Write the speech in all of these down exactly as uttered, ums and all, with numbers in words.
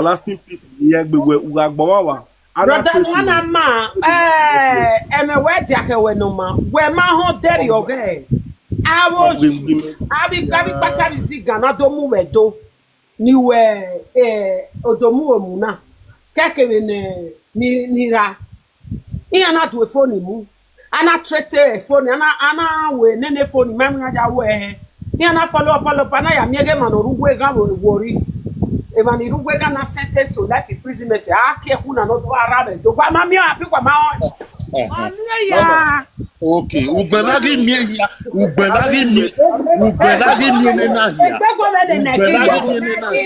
Palestine peace ni ya gbe wẹ u gha gbọmwa wa. A na Brother, trace wẹ na ma, eh, ẹmwẹ wẹ dia khẹ wẹ nọ ma, wẹ ma họn dẹrriọ ghẹ. Avbe oyi, avbe, avbe ikpata vbe izigan na do mu wẹ do, ni wẹ, eh, odomu omu na. Kẹkẹ vbe ne, ni, ni ra. Iran na du efoni mu. A na trace efoni, a na, a na wẹ nene efoni, ma mu iran ya wẹ hẹ. Iran na follow up, follow up, a na ya miẹn ghe emwa ne ọ rre uwu eghan vbe Warri. Emwa ni rre uwu eghan na sentence to life imprisonment, a ke khu na ne ọ do a ra vbe do. Wa ma miẹn abi wa ma họn. Ọ miẹn ya. Okay, ugbẹn na ghi miẹn hia, ugbẹn na ghi miẹn, ugbẹn na ghi miẹn nena hia. Egbe gbe vbe ne Ugbẹn na ghi Nigeria. miẹn nena hia.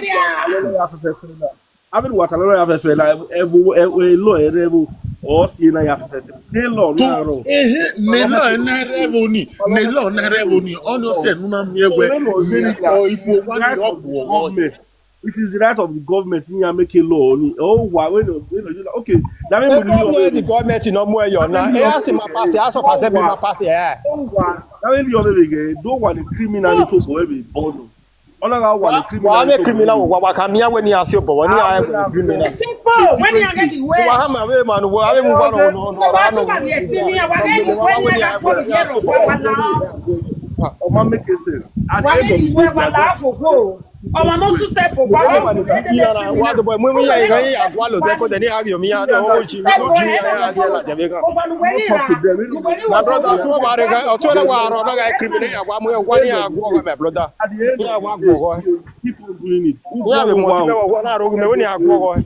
Nigeria. Avbe ne uwa ta lọrọ ya fẹfẹ la, ẹvbo, ẹvbo, elọ ẹrẹ ẹvbo, ọ si na ya fẹfẹ. De lọ To na rọ. ehe, ne lọ na rẹ ẹvbo ni, ne lọ na rẹ ẹvvo ni, ọni ọsẹ ne u na miẹn wẹ, Ẹvbo ne ikọ ibu owa ni rọ bu ọghọ. Government. It is the right of the government iyan make law ni. Ọ wa we no, we no, okay. That mean Ebo we ni the government no mu ẹyọ na. E a si ma pass, House of Assembly ma pass, eh. Ọ wa, that mean you make do wa ni criminal ni to bo every bono. Ọ na gha wa ni Wa criminal wa ni to criminal bo. Wa wa ka miẹn wẹ ne iran si obọ, wẹ ne iran Ah, criminal. Simple. When you get the way. Wa ha ma vbe ma no, wa vbe mu wa no no no. Wa no. Wa get the way, wa la. Ọ ma make sense. At the end of the day, we are just Ọmọ mọ susẹ bò wá. Wọ́n wà ní ìlà náà, wà á dọ̀bọ̀ mú mi yà ìran yìí àgọ́ àlọ́ tẹ́ kó tẹ̀ ní àgọ́ mi yà náà, ó jì mí, ó jì mí yà yà yà là jẹ̀mí kan. Talk to them. My brother, ọtún ọba rẹ̀ gan, ọtún ẹ̀rẹ̀ wà á rọ̀ náà gà kiri mi ní àgọ́ àmú ẹ̀ wá ní àgọ́ ọ̀gá, my brother. At the end Ní of àgọ́ the àgọ́ day, ọ̀gọ́. You keep on doing it. Ní àbẹ̀ mọ̀ tí bẹ́ẹ̀ wọ̀ náà rọ̀ mi, ó ní àgọ́ ọ̀gọ́.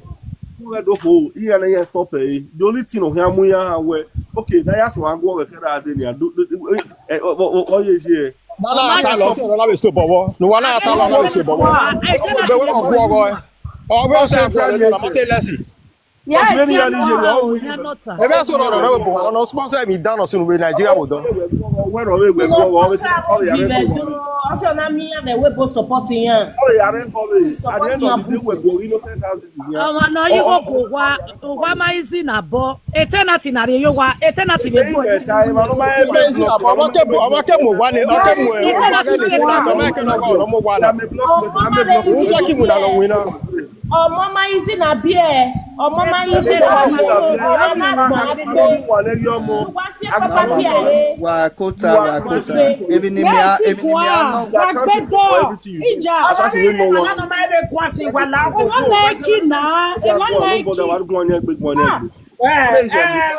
Who read of oh, he and he stop eh. The only thing of him, we are aware. Okay, now that's what I'm going to get out of there. Do, do, do, eh, eh, oh, oh, oh, oh, yeah, yeah. Na na ata lọ sẹ na vbe so bọvọ. Nu wa na ata lọ na vbe so bọvọ. Be we ọgua ọghọ. Ọ be ọsẹ ọgua ọghọ na ma te lẹsi. Ya But when eti you are ana Nigeria, wa o, oh, ya nọ ta. Ebe a so rọrọ rẹ vbe bọvọ na sponsor mi dan nọ sunu vbe Nigeria vbe odọ. Wẹ rọ vbe wẹ wọ wọ. Ọsẹ na mi ya vbe we bo support yan. Oh, yeah, I don't follow it. At the end of the day, we go innocent houses in here. Ọmọ nọ yi wo bo wa, wa ma izi na bọ. Eternity na rhie yo wa, eternity vbe gbe. Ọmọ ke mu wa ni, ọ ke mu eternity, ọmọ ke nọ wa ni. Uche ki mu na lọ wina. Ọmọ ma izi na biẹ, ọmọ ma izi na biẹ. Wa kota, wa kota. Ebi ni mi a, ebi ni mi a nọ. Wa gbe dọ. Ija. Ọmọ ma ebe guan si wa la. Ọmọ ma eki na, ọmọ ma eki. Eh,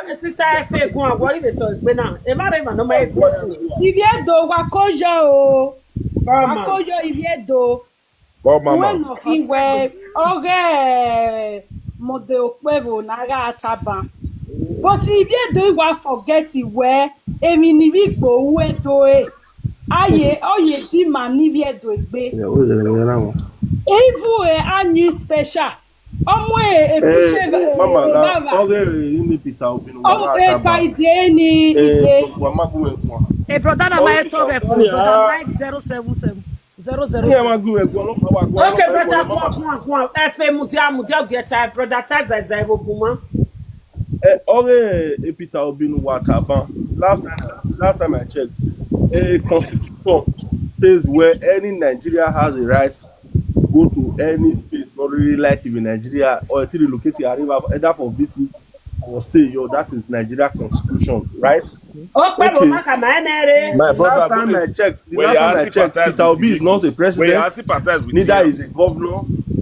eh, sister Efe gun awọ ive sọ egbe na. E ma re ma no ma e gun si. Iviedo wa ko yo o. Wa ko yo Iviedo. Uwẹ nọ khin wẹ ọghe mọdẹ okpẹvbo na gha taban. But Iviedo wa forget wẹ emwi ni vbe igbo ru Edo e. Aye, ọ ye di ma ni Iviedo egbe. Even a new special. Ọmọ e, e Eh, Bishop, eh, Mama, na, Baba. Ọghe ni Peter Obi nu Ọ, wa eh, taba. Ka ide ni, Eh, ide. Because wa ma gu ẹkua. A brother na my talk for brother nine zero seven seven zero zero. Yeah, ma gu ẹkua, no, ma wa gu Okay, ẹkua, brother, ma go on, go on, go on. Efe mudia, mudia, get time, brother, ta zai zai, go, go, man. Eh, ọghe, eh, Peter Obi nu wa taban. Last, last time I checked, a constitution says where any Nigeria has a right go to any space not really like in Nigeria or to relocate to Arriva, either for visit or stay. Yo, that is Nigeria constitution, right? Ó pẹ́ bò Okay. má kà má ẹ nẹ rẹ. My brother, Last time I checked, the Where last you time I checked, sympathize Peter with Obi is Tinubu. Not a Where you president, sympathize with neither Tinubu. Is a governor,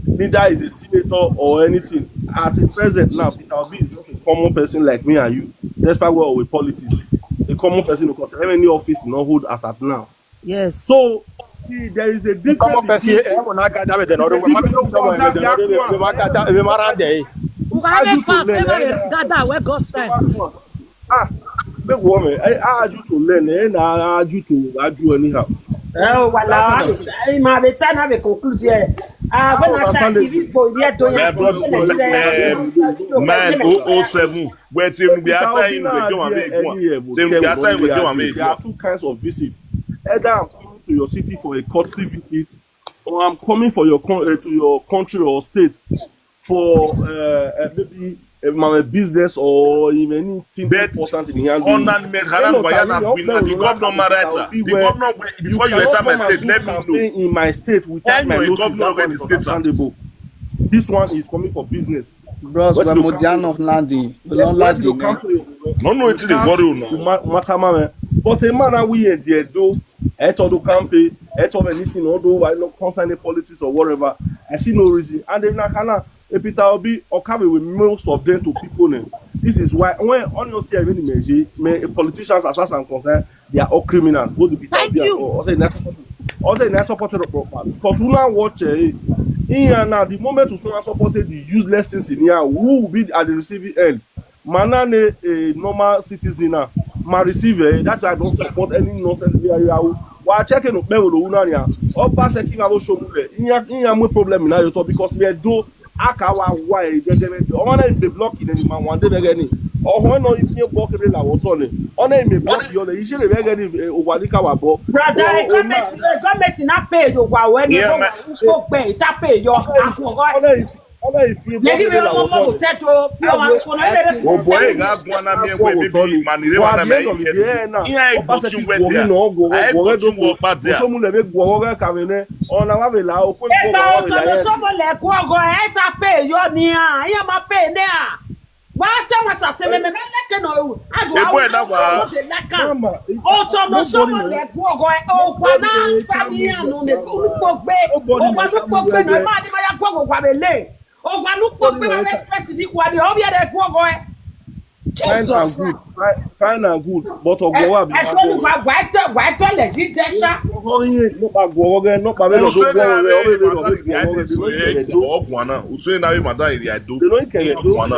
neither is a senator or anything. As a president now, Peter Obi is just a common person like me and you. Despite where we politics, a common person because how many office no hold as at now. Yes. So the, there is a difference. Common person, between eh, we na gada with another. We ma gada with another. We ma gada, we ma run there. Uga How do you fast, to learn? Ever gada, where God's time. Ah, big woman. I, I urge you to learn. Eh, na I urge you to argue anyhow. Oh, well, That's I, I, my time I will conclude here. Ah, when I tell you, people, yeah, don't My brother, eh, man, oh oh seven. Wẹ te mu gbe ata inu vbe gbe ọmwa vbe guan. Te mu gbe ata inu vbe gbe ọmwa vbe guan. There are two kinds of visits. Either I'm coming to your city for a courtesy visit, or I'm coming for your con- uh, to your country or state for uh, uh, maybe uh, my business or if anything But important in the hand. Ọna ni mẹ khara Then waya na Otayo, win na. The governor ma right, sir. The governor, before you enter my state, let me know. In my state without my notice, governor that one is understandable. This one is coming for business. Bros, wetin we do modiano landing. We don landing now. No, no, it dey worry una. Matama, man. But a man na we here, there do. Eto do campaign, eto of anything, although I no concern the politics or whatever. I see no reason. And then Nakana, a Peter Obi, Okabe with most of them to people name. This is why when on your see any measure, me politicians as far as I'm concerned, they are all criminals. Both the Peter Obi and or say next or say next supporter of proper. Because we now watch eh, here now the moment we now supported the useless things in here, who will be at the receiving end? Man na ne a normal citizen na ma receive eh, that's why I don't support any nonsense wey you are. Wa check no pe wo lo una nia. Obaseki ma wo show mu le. Iya iya mu problem na yo to because we do aka wa wa e de de de. O na be block in any man one day again. O ho no if you block le la wo to le. O na me block yo le. Ije le again o wa ni ka wa bo. Brother, a government, a government na pay yo wa we ni ko gbe ta pay yo akogo. Ọ na ifi Megi vbe ọmọ mọ otẹ do fi ọmọ arokọ nọ, ẹ vbe rre fo. Obọ ẹ gha guan na miẹn wẹ maybe mani rre wa na mẹ ike. Iran egbo ti wẹ dia. A egbo ti wẹ ọkpa dia. Osomulẹ vbe guọghọ ghẹ ka vbe nẹ. Ọna wa vbe la okue. Ebe otọ ne osomulẹ guọghọ ẹ ta pe yọ nian, iran ma pe nẹ a. Wa te ma ta te mẹ mẹ leke nọ ru. Adu awu na wa. Otọ ne osomulẹ guọghọ ẹ, ogua na sa nian nọ ne unu kpogbe. Ogua nu kpogbe nọ, ma de ma ya guọghọ wa vbe le. Owa ne ukpo gbe vbe express ni khuan ni, ọ vbiẹ rẹ guọghọ ẹ. Fine and good. Fine, fine and good. But ọguọghọ abi ẹgbẹ olugha wa ẹtọ wa ẹtọ lẹ ji dẹsha. Ọgọ yẹn nọkpa guọghọ gẹ, nọkpa vbe lọ do guọghọ gẹ, ọ vbe vbe lọ vbe guọghọ gẹ, de no ikẹlẹ do. Ọguan na, usun na vbe ma da area do. De no ikẹlẹ do. Ọguan na.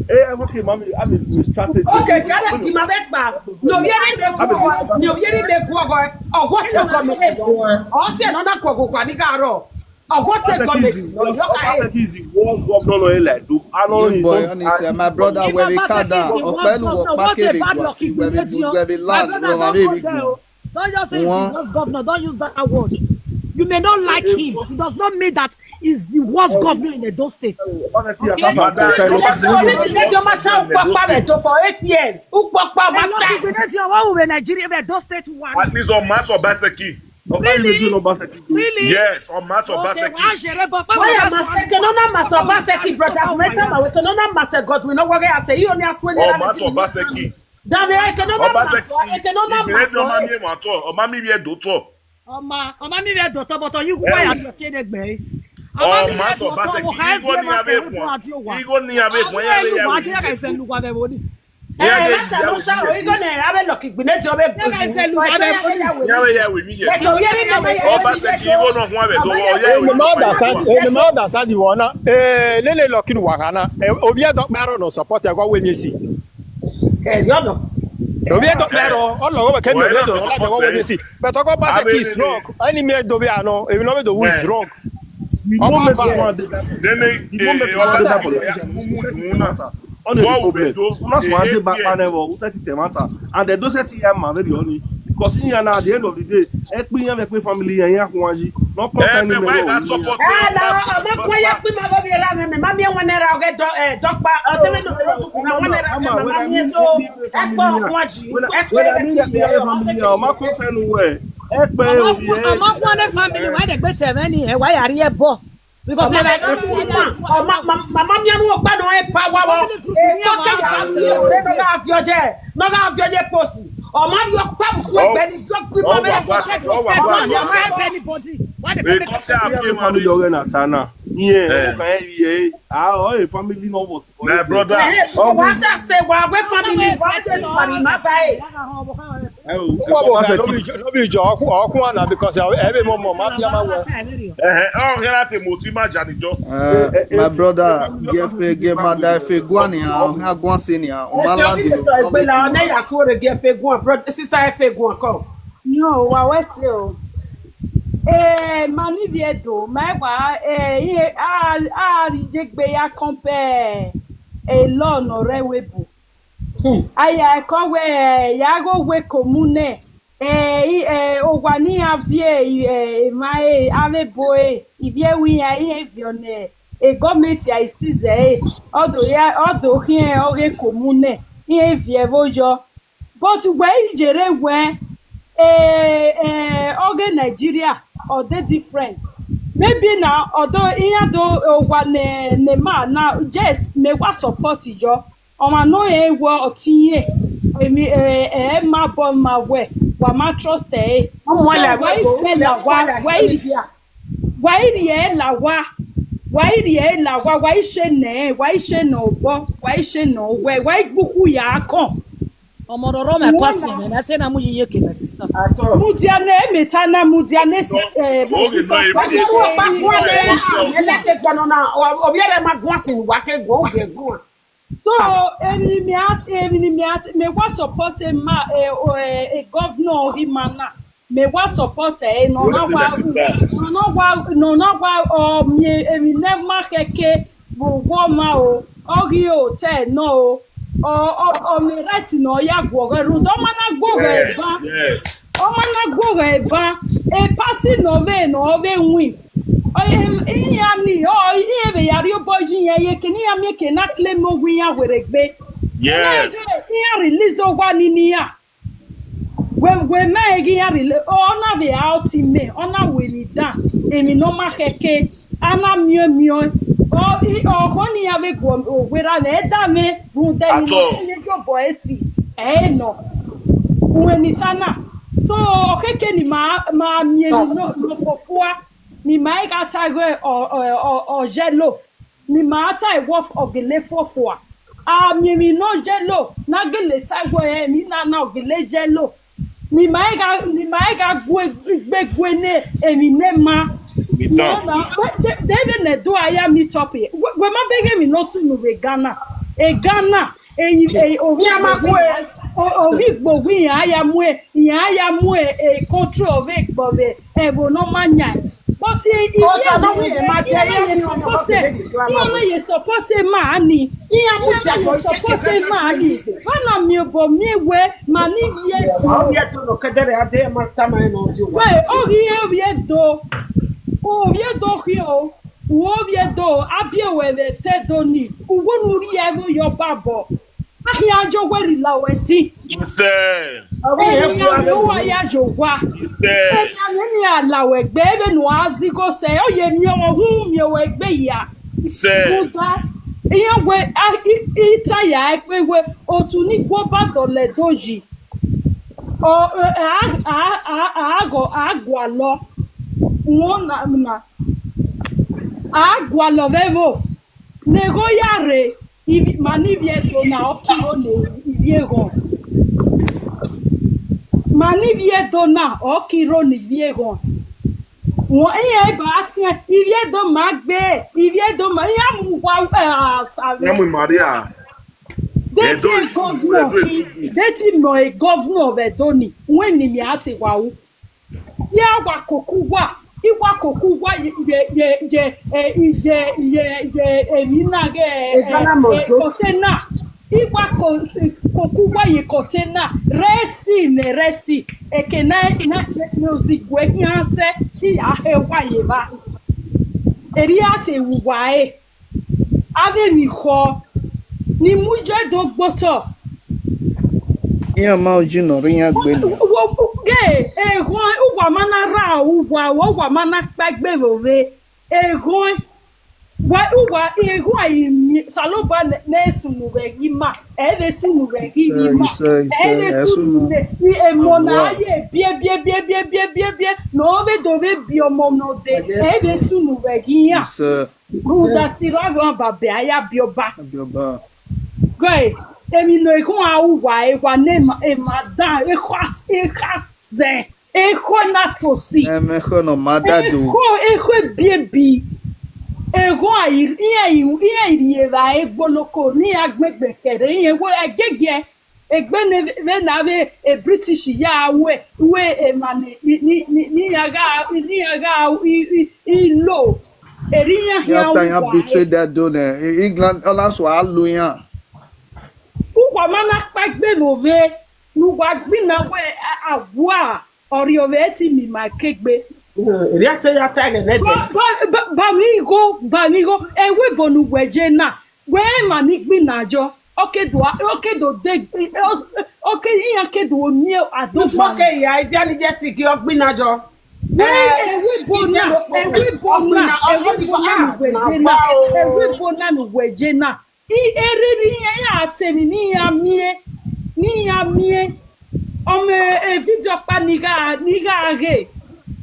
Eh, okay, mami, I mean, strategy. Okay, kẹrẹ kì í ma bẹ gbà. Ní òbí ẹni bẹ guọghọ, ní òbí ẹni bẹ guọghọ, ọgọ tẹ gọọmenti lọ. Ọ sì ẹ̀ nọ na guọghọ gba ní ká rọ. Ọgọ tẹ Obaseki is the government. Worst, Obaseki is the worst governor in Edo. I know. Young boy, honestly, my brother, where we cut down, Okpelu will pack it, where we land, where we land. Don't just say he's the worst governor. Don't use that word. You may not like him. It does not mean that he's the worst governor in Edo State. Obaseki has had some concern. Let your matter for eight years. Ukpokpa matter. Nigeria, Edo State one. At least on matter Obaseki. Really? Really? Yes, on matter Obaseki. Why Obaseki? Eke nọ na matter Obaseki, brother. Meta ma we eke nọ na matter Godwin. No worry, I say you only ask when you are matter Obaseki. Dame eke nọ na matter, eke nọ na matter. Ọma mi vẹ dotọ. Ọma, ọma mi vẹ dotọ, but you why are you kidding me? Ọma mi vẹ dotọ. Igho ni a vbe fọn. Igho ni a vbe fọn. Igho ni a vbe fọn. Igho ni a vbe fọn. Obaseki igho nọ khuan vbe do. Emi ma understand, emi ma understand the one na. Eh, lele lucky wa khana. Eh, ovbi ẹdọkpa rọ nọ support ẹgọ wẹ mi esi. Ovbi ẹdọkpa rọ, ọ lọghọ wẹ kẹ mi ovbi ẹdọkpa rọ, ọ lọghọ wẹ mi esi. But Obaseki is wrong. Any man do be ano, if you no do is wrong. The moment this one dey that, the moment this one dey that politician, no dey problem. Una so wan dey back panel for who set it matter. And they don't set it man very only. Because in here now, at the end of the day, ekpe iran vbe ekpe family iran, iran khuan yi. No concern me. Why that support? Eh, na, ọmọ khuan ya kpe ma go bi ra me, ma mi wan era oge do, eh, dọkpa, eh, teme no, na wan era, ma mi so, ekpe khuan yi. When I mean that family, ọmọ concern we. Ekpe o, yeah. Ọmọ khuan ne family, why they gbete many, eh, why are you poor? Because they were not poor. Mama mi anu ọgba nọ e pa wa wọ. E ko ke ya mi o re no ga fi oje. No ga fi oje post. Ọmọ ri ọgba mu fún ẹgbẹ ni jo gbi ma me. Anybody. Why they make family ọgẹ na ta na? Yeah, okay, yeah. Ah, oh, family no was. My brother. Eh, wa ta se wa we family, wa ta se family ma ba e. Uwa bo no be jo, no be jo, ọkhu, ọkhu ana because ẹ vbe mọ mọ ma bia ma wẹ. Eh, ọ ghe na te mo ti ma ja ni jo. Eh, my brother, gi efe, gi ma da efe guan ni a, ha guan si ni a, o ma la di. Egbe la ne ya tuorre gi efe guan, brother, sister efe guan, come. No, wa wẹ se o. Eh, ma ni vbe do, ma wa, eh, a, a ri je gbe ya compare, eh, law nọ rre ẹvbo ebo. Hmm. Aya ẹkọ wẹ, ya gho wẹ komu nẹ, eh, i, eh, owa ne iran viẹ, eh, emwa, eh, avbe ebo, eh, ivbi ẹvbo iran, iran viọ nẹ, eh, gọọmenti a i size, eh, ọ do ya, ọ do khian ọghe komu nẹ, iran viẹ ẹvbo yọ. But wẹ i yerre wẹ, eh, eh, ọghe Nigeria, ọ dey different. Maybe na, although iran do owa ne, ne ma na, yes, mẹ wa support yọ. Ọmwa ne ọ rẹn wẹ ọtiẹn, emwi, eh, eh, ma bọ ma wẹ, wa ma trust ẹre. Ọ mu So, ẹla wa wẹ i o, kpẹ ẹla la wa, wa ẹla wa i, ẹla dia. Wa i rhie ẹre la wa, wa i rhie ẹre la wa, wa i she nẹ, wa i she nọ obọ, wa i she nọ owẹ, wa i gbe ukhu ya kọn. Ọmọ rọrọ mẹ Wẹ kọsin na. Mẹ na sẹ na mu yi yeke, my sister. At all. Mudia ne emeta na, mudia ne si, eh, my Oge sister. nọ Wa ebe. Ke wa pa guan ne na, ẹlẹ ke gbọnọ na, ọ, ọ biẹ rẹ ma guan sin, wa ke guan, u biẹ guan. So, emwi ni mia, emwi ni mia, mẹ wa support ma, eh, o, eh, eh, governor Ohima na. Mẹ wa support ẹre, ne ọ na What's in wa, the sister? ne ọ na wa, ne ọ na wa, ọ miẹn emwi ne ma khẹke vbe owa ọmwa o, ọ ghi hotel nọ o, ọ, ọ, ọ miẹn right ne ọ ya guọghọ rhunmwuda ọ ma na guọghọ Yes, eba. yes. Ọ ma na guọghọ eba, e party ne ọ vbe, ne ọ vbe win. Ọ, iran ni, ọ, iran vbe ya rhie obọ yi iran ye eke ne iran miẹn eke na claim owa iran werriegbe. Yes. Iran release owa ni ne iran. Wẹ, wẹ ma ghi iran release, ọ na vbe a ọtẹn mẹ, ọ na wẹ ni dan, emwi ne ọ ma khẹke, a na miẹn miẹn. Ọ, i, ọ khọ ne iran vbe guọ werriegbe, ẹ da mwẹ rhunmwuda emwi At ne all. ọ ye obọ esi, ẹ nọ. Uwẹ ni ta na. So, ọ khẹke ne ima, ma miẹn emwi nọ, nọ fofua, ne ima i gha ta ighe ọ, ọ, ọ, ọ yellow, ne ima ta wẹ ọ gele fofua. A miẹn emwi ne ọ yellow, ne a gele ta wẹ emwi na na ọ gele yellow. Ne ima i gha, ne ima i gha gue, gbe gue ne emwi ne ma. Emwi Ne dan. ma, de, de vbene do a ya meet up ye. Wẹ, wẹ ma bẹghe emwi ne ọ sunu vbe Ghana. E Ghana, eyi, eyi, ovbi Iran ma igbo gue. wẹ, o-, ovbi igbo wẹ iran ya mu, iran ya mu e, e control vbe egbe vbe ẹvbo ne ọ ma yan. But i, i Ọta ne ọ wẹ iran ma iran te na ye support, iran na ye support ma ni. Iran mu Iran na ye support ma ni. Vbene miẹn obọ miẹn wẹ, ma ni vbiẹ do. Ọ vbiẹ do nọ kẹdẹrẹ a de ma tama ẹn nọ di owa. Wẹ, ọ ghi iran vbiẹ do. U vbiẹ do khian o. U vbiẹ do, a biẹ ruẹ vbe ẹtẹ do ni. Uwu ne u rhie ẹvbo yọ babọ. A khian jọ wẹ rhie la wẹ di. Isẹ. Emwi iran vbe uwa ya ye owa. Isẹ. Emwi iran vbe ni a la wẹ gbe, vbene u a zẹ igho sẹ, ọ ye miẹn ọmọ, uhunmwu miẹn wẹ gbe ya. Isẹ. Rhunmwuda, iran wẹ, a, i, i ta ya ẹkpe wẹ, otu ni gu ọba dọlẹ do yi. Ọ, a, a, a, a, a gọ, a gualọ. Wọn na, na. A gualọ vbe ẹvbo. Ne eghọn ya rre, ivbi-, ma ne ivbi Ẹdo na, ọ ki rro ne ivbi eghọn. Ma ne ivbi Ẹdo na, ọ ki rro ne ivbi eghọn. Wọn, iran ba tiẹn, ivbi Ẹdo ma gbe, ivbi Ẹdo ma, iran mu wa, eh, sa vbe. Iran mu Maria. De Ẹdo ti i, governor Ẹdo i, i, i. De ti mọ e governor vbe Ẹdo ni, wẹ ni mia te wa ru. Ya wa koko uwa, I wa koko uwa ye, ye, ye, ye, eh, ye, ye, ye, emwi na ghe, eh, Ghana must go. Container. I wa ko-, koko uwa ye container. Rẹsi mẹ rẹsi. Eke na, na, na ozi gue khian sẹ, I ya he uwa ye evba. Erriọ a te ru uwa ẹre. Avbe emwi khọ ni mu iye do gbe otọ. Iran ma uyi nọ rre iran gbe nia. Wo, wo, ghe, eghọn, uwa ma na ra uwa, uwa ma na kpa egbe vbe ovbe. Eghọn, wa, uwa, eghọn a i miẹn, Osanobua ne, ne sunu vbe ẹghẹ ima, ẹ vbe sunu vbe ẹghẹ ima, Isẹ, ẹ Isẹ, vbe ẹ sunu sunu. Vbe i, emọ ne a ye biẹ, biẹ, biẹ, ne ọ vbe do vbe biẹ ọmọ ne ọ dee, ẹ vbe sunu vbe ẹghẹ iran. Isẹ. Rhunmwuda sirra vbe ọmwa ba bẹ a ya biẹ ọba. Biẹ ọba. Ghe, emwi ne eghọn a ru uwa, ewa ne ma, e ma dan, ekha, ekha zẹ, ekha na tosi. Ẹmwẹ ekhọ ne ọ ma da do. Ekha, ekha ebiebi. Eghọn a i, iran i, iran i rhie evbare gboloko, ne iran gbẹngbẹn kẹrre, iran wẹ ẹgẹgiẹ. Egbe ne vbe na vbe e British ya wẹ, wẹ emwa ni, ni, ni, ni, ni iran gha, ni iran gha i, i, i lo. Erriọ iran khian After iran uwa betray ẹre. That do nẹ, England, ọ na sua lo iran. Uwa ma na kpa egbe vbe ovbe, ne uwa gbinna wẹ a, a wa, ọrriọ vbe ti mi ma kegbe. Erriọ te ya ta ẹghẹ nẹ dẹ. Ba, ba, ba, ba mwẹ igho, ba mwẹ igho, ẹvbo ebo ne uwẹ ye na, wẹ emwa ni gbinna yọ, ọ ke do, ọ ke do de, ọ, ọ ke, iran ke do miẹn ado Utu gba. Ọ ke ya, idia ni je si gi ọ gbinna yọ. Ẹvbo na, ẹvbo na, ẹvbo na ni uwẹ je na, ẹvbo na ni uwẹ je na. Erhirhi iran ya te emwi ne iran miẹn, ne iran miẹn. Ọ mwẹ vidio ọkpa ne I gha, ne I gha ghe.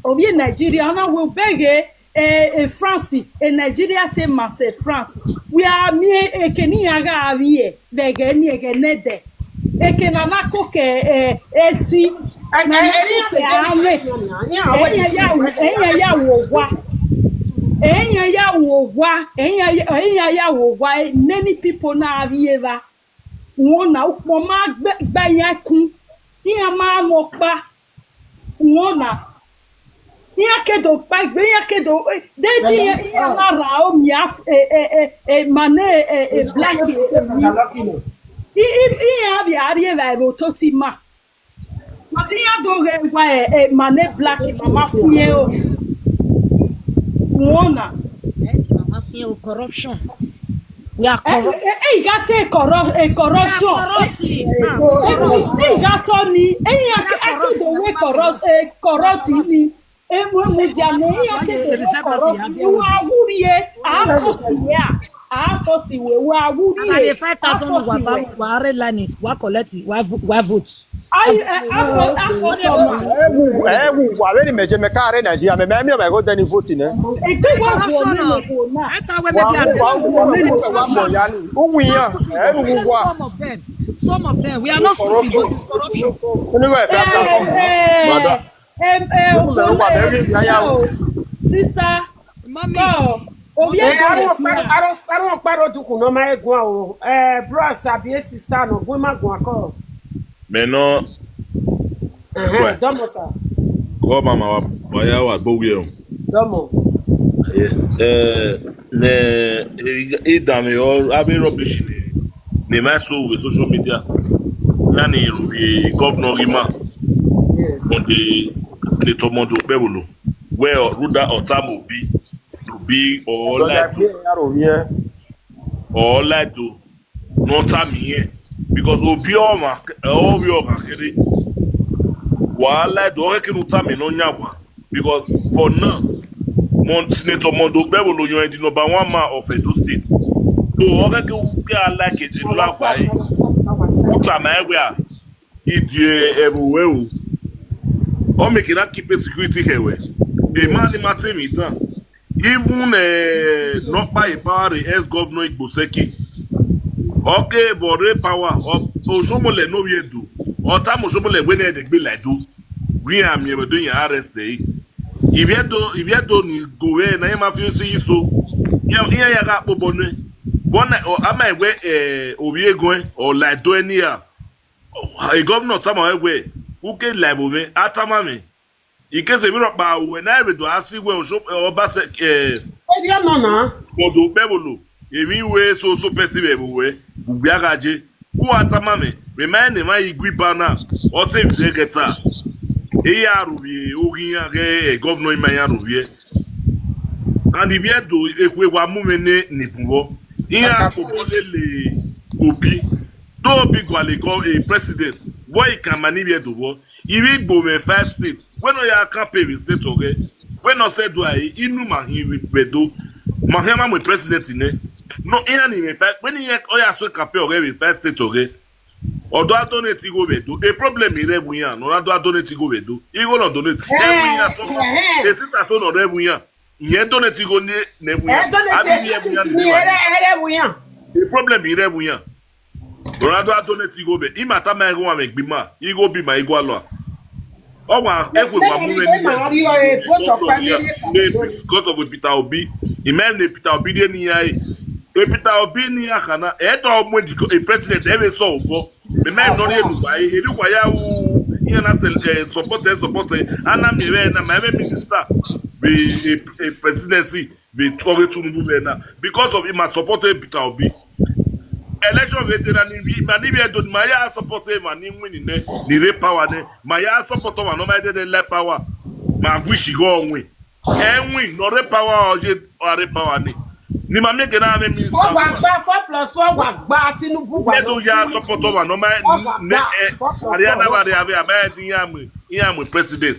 Ovbi e Nigeria, ọ na wẹ ubẹghe, e France, e Nigeria te ma sẹ France. Wẹ a miẹn eke ne iran gha vbiẹ vbe ẹghẹ ni, ẹghẹ nẹdẹ. Eke na na koko esi, na na koko amwẹ. Iran ya wo owa, iran ya wo owa, iran ya wo owa, many people na vbiẹ evba. Wọn na ukpọn ma gba iran ẹkun, iran ma mwẹ ọkpa. Wọn na, iran ke do kpa egbe, iran ke do, de iran na ra omiẹn ma ne Black emwi. Iran vbe a rri evbare vbe ototọ ima. But iran do ghẹ wa ma ne Black ima ma fiẹn o. Wọn na. Ẹ ti mama fiẹn o, corruption. We are corrupt. Ẹ gha te corruption. Ẹ gha tọ ni, ẹ gha ke do wẹ corrupt ni. Emu emu dia ne iran ke do corrupt ni, wa wu rrie, a force wẹ a, a force wẹ, wa wu rrie. Five thousand wa ba, wa re line, wa collect, wa vote. Ayi, ẹ, afọ, afọ sọmọ. Ẹ wu, ẹ wu, wa vbene mẹ je mẹ ka rre Nigeria, mẹ, mẹ miẹn ọmwa ẹghẹ odẹ ni vote nẹ. Egbe wa wu ọmọ na. Wa wu, wa wu, wa wu, wa mọ ya ni. U wi iran, ẹ wu wa. Some of them, some of them, we are not stupid, but it's corruption. Unu wa ẹ fẹ aka sọmọ. Madam. Em, eh, Unu mẹ wa vbe rri iran ya o. Sister, mommy, oh, ovbi mommy, ẹdẹ aro ọkpa, aro, aro ọkpa ro dukhun ne ọ ma he guan o. Eh, bros, abi e sister nọ, gu ima guan kọ. Mẹ nọ. Ẹhẹn, dọmọ sa. Kọ ma ma wa, wa ya wa gbe owiẹ o. Dọmọ. Eh, eh, ne, eh, idanmwehọ avbe rubbish ni, ne ma so vbe social media. Iran ni rhie governor ghi ma. Yes. Ọdẹ ne tọmọ do kpẹ vbolo. Wẹ rhunmwuda ọ tama Obi, Obi ọ la do. Ọ la do. Ne ọ tama irẹn, because Obi ọmwa, ọ vbe ọghan kherhe. Wa la do, ọ ghẹ kene u tama nọ yan wa, because for now, Mon-, Senator Mondo Bevolo yọn the number one man of Edo State. So ọ ghẹ ke u ke a like it, la wa e. U tama ẹwe a, idie ẹvbo wẹ o. Ọ make na keep security khẹ wẹ. Emwa ni ma te emwi dan. Even, eh, ne ọ kpa ye power, the ex-governor Igboseki. Ọ ke vbe ọ rre power, ọ, Oshomole ne ovbi Ẹdo. Ọ tama Oshomole wẹ ne ẹdẹ gbe la Ẹdo. Wẹ iran miẹn vbe Ẹdo, iran arrest ẹre. Ivbi Ẹdo, ivbi Ẹdo ni go vbe na, iran ma fi esi yi so. Iran, iran ya gha kpobọ nẹ. Vbọ na, ọ, a ma wẹ, eh, ovbi egọẹn, ọ la Ẹdo ẹre ne iran. E governor tama wẹ, u ke la ẹvbo mwẹ, a tama mwẹ. Ikese emwi rhọkpa, uwẹ na vbe do a si wẹ Osho-, Obase-, eh, Erriọ nọ na. Mondo Bevolo, emwi wẹ so so person vbe ẹvbo wẹ, ugbia gha je. U wa tama mwẹ, vbe ma rẹn ne emwa i gu iba na, ọ te vbe ẹghẹ ta. Eya rhuvbiẹ oghi iran ghẹ, eh, governor ima iran rhuvbiẹ. And ivbi Ẹdo ekhue wa mu mwẹ ne, ne bun vbọ. Iran kobọ lele Obi. Do Obi gualọ e gov-, eh, president. Wẹ i kan ma ne ivbi Ẹdo vbọ. Ivbi Igbo mwẹ five state. Wẹ ne ọ ya campaign vbe state ọghẹ. Wẹ ne ọ sẹ do a re, inu ma hin vbe Ẹdo. Ma hin ma mu president nẹ. No, iran ni mwẹ five, wẹ ne iran ọ ya sẹ campaign ọghẹ vbe five state ọghẹ. Ọ do a donate igho vbe Ẹdo. E problem i rre ẹvbo iran, ne ọ na do a donate igho vbe Ẹdo. Igho ne ọ donate. Ẹvbo iran so. Ẹhẹn. E sita so ne ọ rre ẹvbo iran. Irẹn donate igho ne, ne ẹvbo iran. Ẹ donate, a bi ẹvbo iran ni ẹrẹ, ẹrẹ ẹvbo iran. E problem i rre ẹvbo iran. Ronaldo a donate igho vbe, ima tama igho mwẹ gbe ima, igho bi ima igho alua. Ọ wa ẹkhuẹ wa mu mwẹ ni ma ri ọ e vote ọkpa ni. Because of Peter Obi. Imẹ ne Peter Obi rhie ne iran e. E Peter Obi ne iran khana, ẹ do mu e president, ẹ vbe sẹ obọ. Mẹ ma nọ rhie ne uwa, e ne uwa ya ru, iran na sẹ, eh, support ẹ, support ẹ. A na miẹn vbe na, ma vbe minister, vbe, eh, eh, presidency, vbe ọghe Tinubu vbe na. Because of ima support ẹ Peter Obi. Election vbe de na ni vbi, ma ni vbi Ẹdo ni ma ya support ẹ, ma ni win nẹ, ni rre power nẹ. Ma ya support ọmwa ne ọ ma dede la power. Ma wish igho win. Ẹ win, ne ọ rre power, ọ ye, ọ rre power ni. Ni ma miẹn ghe na mwẹ minister. Four wa gba, four plus four wa gba, Tinubu wa. Ẹ do ya support ọmwa ne ọ ma, ọ wa ne, gba, eh, four plus four, Ariana wa re ave, a ma di iran mu, iran mu president.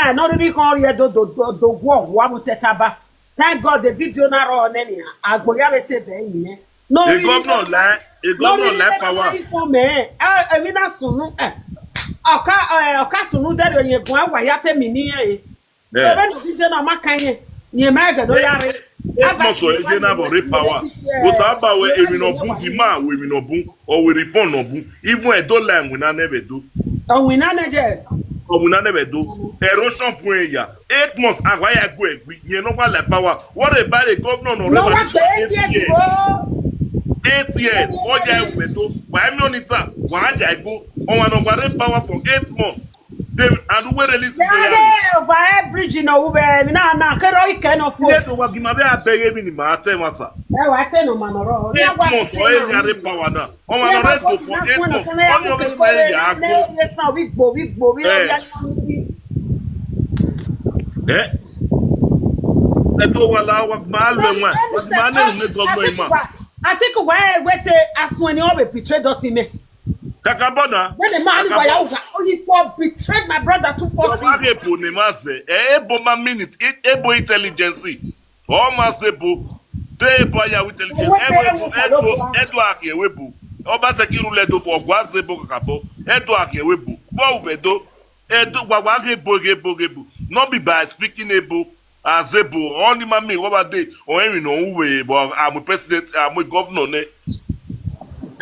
iran ne ọ rhirhi khọn rhie do do do do guọ wa mu tẹtaba. Thank God the video na rrọọ nẹ nian, agbọn ya vbe save ẹre winẹ. Ne ọ rhirhi Governor like, a governor like power. Phone mẹ, emwi na sunu, ọka, ọka sunu dẹrriọ yẹn guan wa ya te mi ni rẹn. So vbene ọ ghi je na, ọ ma kan yẹn, yẹn ma ẹghẹ ne ọ ya rre. Eight months ọ ye na vbe rre power. Osanobua wẹ emwi ne ọ bun, the man wẹ emwi ne ọ bun, ọ wẹ reform ne ọ bun. Even Ẹdo la winna nẹ vbe Ẹdo. Ọ winna nẹ, yes. Ọ winna nẹ vbe Ẹdo. Erosion vuọn ya. Eight months, a wa ya gu ẹre gui. Yẹn ne ọ wa la power. What about the governor ne ọ rre ma eight years? Eight years. Ọ ya gu Ẹdo. Wa miẹn ọnii ta, wa ya gu. Ọmwa ne ọ wa rre power for eight months. David, and where release ya ghe over air bridge nọ ru vbe emwi na na kherhe ikẹ nọ fo. Ye do wa gi ma vbe a bẹghe emwi ni ma te ẹmwata. Ẹ wa te ne ọma nọ rrọọ. Eight months ọ ya rre power na. Ọmwa nọ rre do for eight months. Ọ ni ọ vbe ma ya gbe. Esan vbe igbo, vbe igbo, vbe ya. Eh? Ẹ do wa la wa ma lo ẹmwẹ. Wa ma ne ne gọvnọ ima. Atiku wa wete asuẹn ni ọ vbe betray dọti mẹ. Kakabọ na. When the man wa ya uga, oh, he for betrayed my brother two four six. Wa ghe ebo ne ma zẹ, ebo ma minute, ebo intelligence. Ọ ma zẹ ebo. De ebo ya wi intelligence. Ebo, ebo, ebo, ebo a khian ebo. Ọ ba sẹ ki rule do for gua zẹ ebo kakabọ. Ebo a khian ebo. Vọ u vbe do? Ebo wa wa ghe ebo, ghe ebo, ghe ebo. Not be by speaking ebo. Azebo, ọni ma miẹn igho ọba dee, ọ rẹn emwi ne ọ ru vbe, but a mu president, a mu governor nẹ.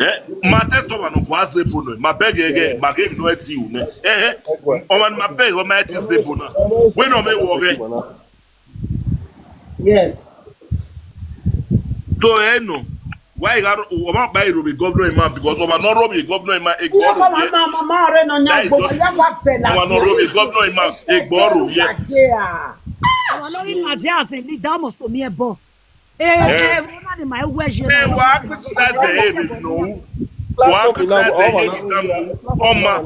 Eh, ma te sẹ ọmwa ne ọ gua Azebo nẹ, ma bẹghe ẹghẹ, ma ghe emwi ne ọ ti ru nẹ. Ẹhẹn, ọmwa ne ma bẹghe ọ ma ti Azebo na. Wẹ ne ọ vbe wọ ghẹ. Yes. So, ẹ nọ, wa i gha ro, ọmwa ọkpa i ro vbe governor ima, because ọmwa ne ọ ro vbe governor ima, egbe ọ ro ye. Ọmwa ne ọ ro vbe governor ima, egbe ọ ro ye. Ọmwa ne ọ rhie ima dia as a leader, almost to me, ebo. Eh, eh, ọmwa ni ma wẹ ye. Eh, wa criticize him, no. Wa criticize him, no. Ọma.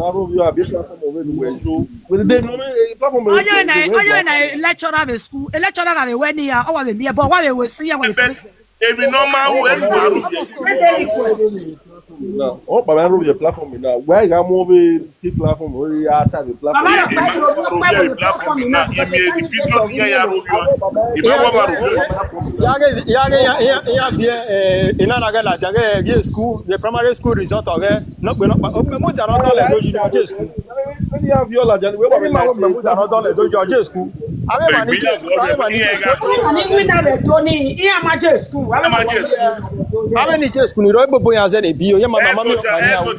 Ọyọ na, ọyọ na lecturer vbe school, lecturer gha vbe wẹ ni ya, ọ wa vbe miẹn ebo, ọ wa vbe wẹ si ya, wa vbe Emwi ne ọ ma ru, ẹ wa ru ye. Ọ kpa ma ru ye platform na. Wẹ gha mu vbe ti platform, ọ ya ta vbe platform. Mama, ẹ wa ru ye platform na. Imi e di video ni ya ru ye. Ima wa ma ru ye. Ya ghe, ya ghe, ya, ya, ya viẹ, eh, ina na ghe ladian ghe, ghe school, the primary school result ọghẹ. Nọkpe nọkpa, Mẹmuda ne ọ dọlẹ do yi ne ọ je school. Vbene iran viọ ladian, wẹ wa vbe ma wẹ Mẹmuda ne ọ dọlẹ do yi ọ je school. Avbe emwa ni je school, avbe emwa ni je school. Iran ni winna vbe do ni, iran ma je school, avbe emwa ni je school. Avbe ni je school ni rọ ebobo iran zẹ ne bi yo, ye ma ma ma mi ọkpa ni awo.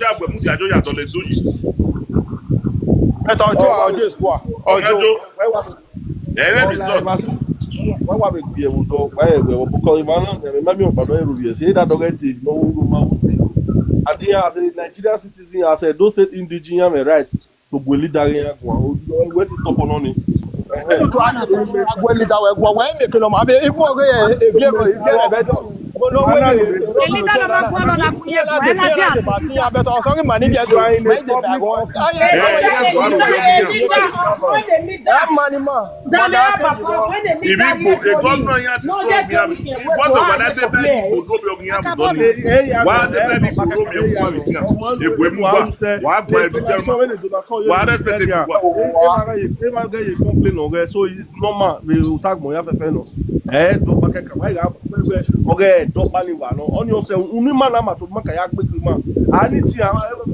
Ẹtọ ọjọ a, ọ je school a, ọjọ. Ẹre result. Wa wa vbe gbe ẹvbo dọ, wa ẹvbo ẹvbo, because ima na, ima miẹn ọkpa nọ ru ye, se da dọghe te, no, no, ma wu se. And then as a Nigerian citizen, as a Edo State indigenous, you have a right to go leader here. Go, where to stop on it? Wẹ leader wẹ guan, wẹ make no ma be ifu ọghe e vie ko e vie rẹ bẹdọ. Go no wẹ me. Leader na ma guan na ku ye guan, ẹ na dia. But ọsọ ghi ma ni bia do. Why they buy one? That man, man. Ibi Igbo, e governor ya ti sọ mi ami. What of when I dey beg Igbo no be ogi ya do ni? Wa dey beg Igbo no be ogi ya do ni? Igbo emu wa, wa gba ebi jẹ ma. Wa rẹ sẹ te wa. Ema ga ye complain ọghe, so it's normal. Me u ta gbọn ya fẹfẹ nọ. Ẹ dọkpa kẹkan, wa gha ọghe dọkpa ni wa nọ. Ọni ọsẹ unu ma na ma to ma ka ya gbegbe ma. Anything, I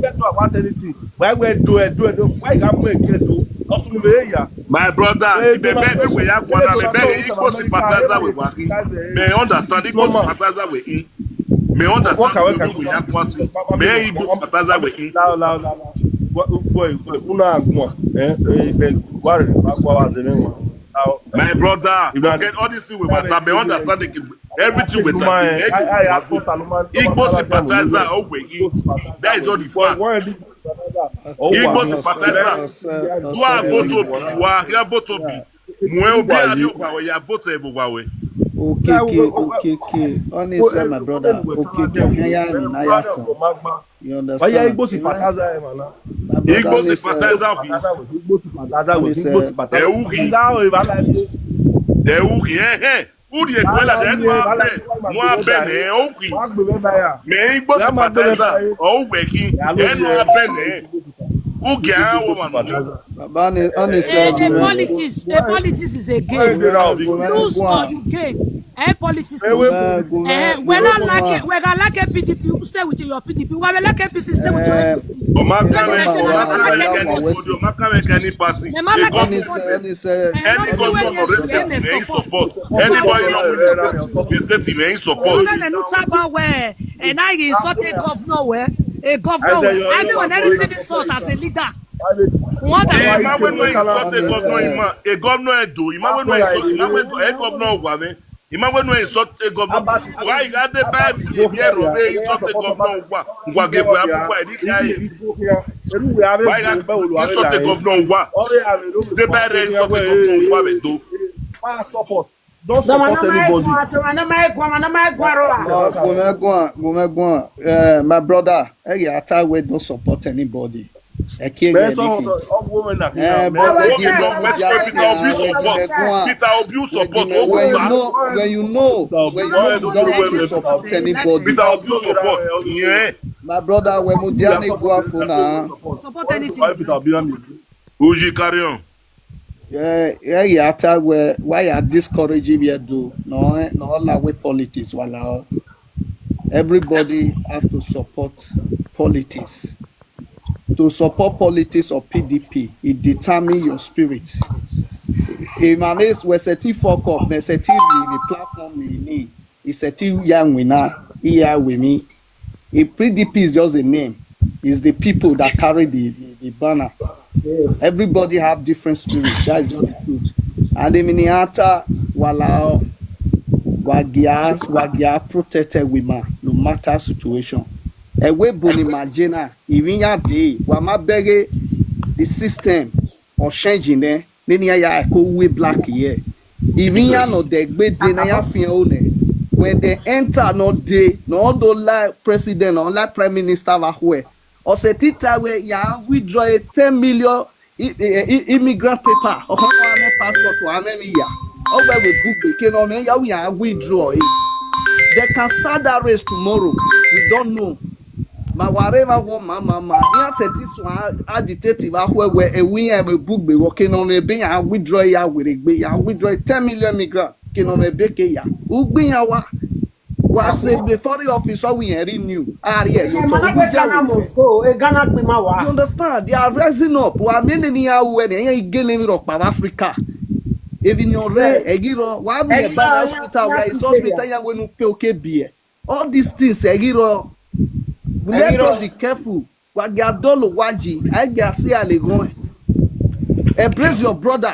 get to about anything. Why we do it, do it, do? Why you have to get do? Ọsunu vbe ya. My brother, Eh, ibe bẹ me we ya guan na, me bẹ Igbo sympathizer we wa khin. Me understand Igbo sympathizer we in. Me understand we ya guan si. Me Igbo sympathizer we in. La la la la. Boy, boy, una guan. Eh, eh, be wa re, wa gua wa ze me wa. My brother, you get all these things we want. Me understand the everything we ta. Igbo sympathizer, oh we in. That is all the fact. Igbo sympathizer. Do a vote obi, wa hia vote obi. Mu ẹn obi a rrie owa wẹ, ya vote ẹvbo owa wẹ. Okeke, Okeke, honestly, my brother, Okeke, ọkhan ya ni na ya kọn. You understand? Igbo sympathizer, man. Igbo sympathizer. Igbo sympathizer, Igbo sympathizer. Ẹ u ghi. Ẹ u ghi, ẹhẹn. U rhie egbe ladian, ẹnu a bẹn, ẹnu a bẹn nẹ, ọ u khin. Mẹ Igbo sympathizer, ọ u wẹ khin, ẹnu a bẹn nẹ. U gie a wo ma nọ. Baba ni, ọ ni sẹ Eh, eh, politics, eh, politics is a game. Lose or you gain. Eh, politics. Eh, we not like it. We gonna like a P D P. You stay with your P D P. We like A P C. Stay with your A P C. Ọ ma ka mẹ, ọ ma ka mẹ kẹ anybody, ọ ma ka mẹ kẹ any party. Ẹ ma like any party. Any government of the state, he support. Anybody not with the state, he support. Government no taba wẹ, and I insult a governor wẹ, a governor wẹ. Anyone that receive insult as a leader. What does Ima wẹ no insult a governor, ima, a governor Edo. Ima wẹ no insult, ima wẹ a governor wa mẹ. Ima wẹ no insult a governor. Why you got the bad behavior of insult a governor wa? Wa ge wa bu wa di kai. Why you got insult a governor wa? The bad insult a governor wa mẹ do. Don't support anybody. Gomẹ guan, gomẹ guan, eh, my brother, ẹ ya ta wẹ don't support anybody. Ẹ kie gẹ ni. Eh, but Peter Obi support. Peter Obi support. When you know, when you know, when you know not to support anybody. Peter Obi support. Yeah. My brother, when Mudiani go out for now. Support anything. Uji, carry on. Yeah, yeah, yeah, ta wẹ, why you discourage him here do? No, eh, no, la we politics, wala. Everybody have to support politics. To support politics of P D P, it determine your spirit. If my mates were set to fuck up, they set to the platform we need. He said, "Till ya win now, he ya win me." A P D P is just a name. It's the people that carry the, the, the banner. Yes. Everybody have different spirits. That is just the truth. And the miniata wala wagia wagia protected women no matter situation. Ewe boni majena, even ya day, wa ma beg the system or change in there. Nene iran ya ko ru black ye. Ivbi iran ne ọ dẹ egbe dee ne a ya fian ro nẹ, when they enter ne ọ dee, ne ọ do la president, ne ọ la prime minister vbe akhuẹ, ọ sẹtin ta wẹẹ ya withdraw a ten million i-, i-, i-, immigrant paper, ọ khama ne passport, ọ gha mwẹ emwi ya. Ọ wẹẹ vbe bugbe, eke ne ọ mwẹ ya, ya withdraw ẹre. They can start that race tomorrow. We don't know. Ma wa rre evba wọ ma ma ma, iran sẹtin suẹn agitate vbe akhuẹ wẹẹ, ẹvbo iran vbe bugbe vbe, eke ne ọ mwẹ ebe, ya withdraw ya werriegbe, ya withdraw ten million migrant, eke ne ọ mwẹ ebe ke ya. Ugbo iran wa, wa sẹ egbe foreign office, ọ wẹẹ irẹn renew, a rhie ẹre otọ. Ghana gbe Ghana gbe ma wa. You understand? They are rising up. Wa miẹn nene iran ru ẹre, iran i gele emwi rhọkpa vbe Africa. Emwi ne ọ rre, ẹgirọ, wa miẹn Banner Hospital, wa is hospital, iran wẹẹ ne u pay, u ke biẹ. All these things, ẹgirọ, let us be careful. Wa gia dọlọ owa yi, a gia si a le ghọn. Embrace your brother.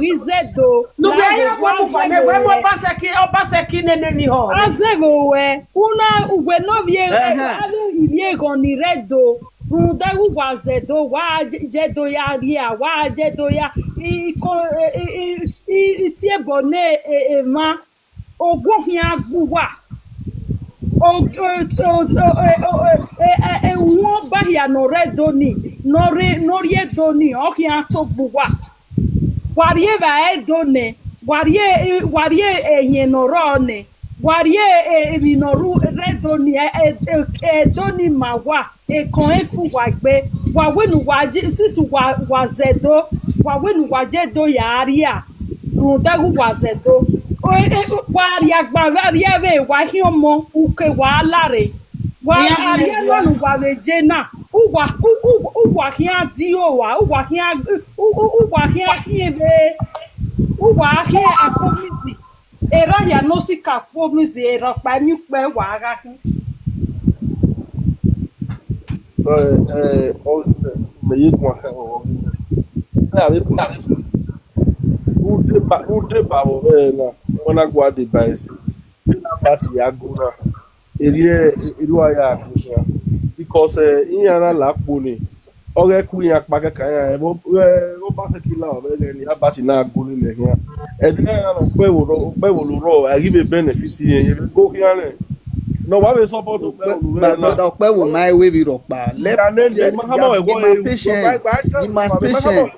ghi zẹ do. Ne uwẹ ya wẹ mu fua nẹ, wẹ mu Obaseki, Obaseki nene emwi họn. A zẹ vbe ruẹ, una uwẹ ne ovbi e-, Ẹhẹn. Avbe ivbi eghọn ni rre Ẹdo, rhunmwuda ighẹ uwa zẹ do, wa je, je do ya rria, wa je do ya, i, i, ko, i, i, i, i tie ẹbọ ne e, emwa, oguọ khian gbe uwa. O, o, o, o, e, e, e, e, uhunmwu ọba hia ne ọ rre Ẹdo ni, ne ọ rre, ne ọ rrie Ẹdo ni, ọ khian to gbe uwa. Wa rrie evbare Ẹdo nẹ, wa rrie, wa rrie ehiẹn ne ọ rrọọ nẹ, wa rrie, e, emwi ne ọ rre Ẹdo ni, e, e, e, Ẹdo ni ma wa, ekọn ẹn fu uwa egbe. Wa wẹ ne uwa je, since uwa, uwa zẹ do, wa wẹ ne uwa je do ya rria, rhunmwuda ighẹ uwa zẹ do. O, e, e, wa rrie agban vbe a rria vbe wa khian ọmọ, uke wa la rre. Wa, iran a rhie rhie na ne uwa vbe je na, uwa, u, u, uwa khian di owa, uwa khian, u, u, uwa khian khian vbe, uwa khian akomizi. Erha hia ne ọ sika kpo mizi, erha ọkpa emwi ukpẹ wa gha khin. Eh, eh, ọ, mẹ ye guan kha vbe ọghe mẹ. Ẹ, avbe politician. Rhunmwuda, rhunmwuda vbe ẹre na, wẹ na gua deba ẹse. Vbene Albert ya go na, erriọ, erriọ a ya go na. Because, eh, iran na la kpo ni, ọ ghẹ ku iran kpa kẹkan iran, vbe, vbe Obaseki la vbe ẹghẹ ne Albert na go ni nẹ khian. Ẹdẹ iran na okpẹvbo, okpẹvbo ne ọ rrọọ, a ghi vbe benefit irẹn, ye vbe go khian nẹ. Ne ọ wa vbe support okpẹvbo ne ọ rrọọ na. Brother, okpẹvbo ma i ru emwi rhọkpa. Let, let, be patient, be patient.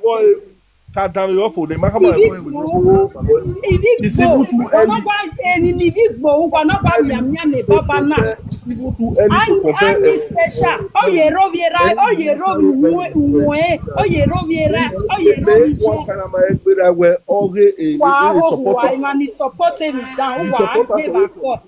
Ka danmwehọ fo nẹ, ma khama ẹvbo ẹvbo. Ivbi Igbo, uwa ne ọ gba, eni ne ivbi Igbo, uwa ne ọ gba mianmian ne baba na. Ani, ani special, ọ ye rre ovbi erha, ọ ye rre ovbi uwẹ, ọ ye rre ovbi erha, ọ ye rre ovbi iye. One kind of my experience where all the, eh, wa eh, hope support wa us. Imani support him down, wa give a call.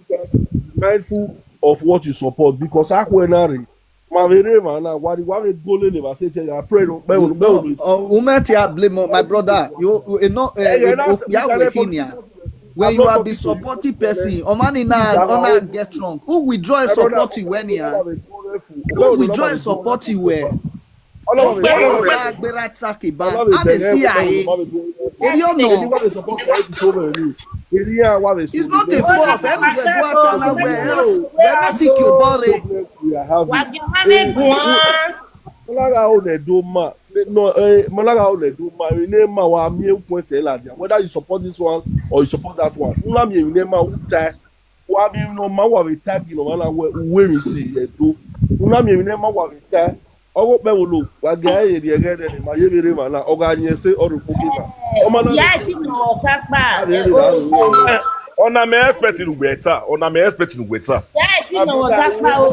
Mindful of what you support, because akhuẹ na rre. Ma vbe rre emwa na, wa, wa vbe gbe olele vbe sẹ, I pray no, kpẹ wo, kpẹ wo. Umẹ te a blame my brother. You, you, you know, eh, okpia we khin nia. When you are be supporting person, ọmọ ni na, ọ na get wrong. Who withdraw support you when nia? Who withdraw support you where? Ọlọ́run, ọlọ́run, ọlọ́run, agbera track ba. A dey see aye. Eri ọnọ. It's not a force. Everywhere go out and away. Oh, we are not sick, you bore. We are having. Malaga ole do ma. No, eh, Malaga ole do ma. You name ma wa mi point e la dia. Whether you support this one or you support that one. Una mi, you name ma uta. Wa mi no ma wa vbe tag no ma na we uwe mi si Ẹdo. Una mi, you name ma wa vbe tag. Ọghe okpẹvbo lo, wa gie ẹre rhie ẹghẹ nẹ, ma ye vbe rre emwa na, ọ gha yin ẹse, ọ rre okpokpia. Ọma na ya ti nọ ọta kpa. Ọna mẹ expect ne ugbẹ ta, ọna mẹ expect ne ugbẹ ta. Ya ti nọ ọta kpa o.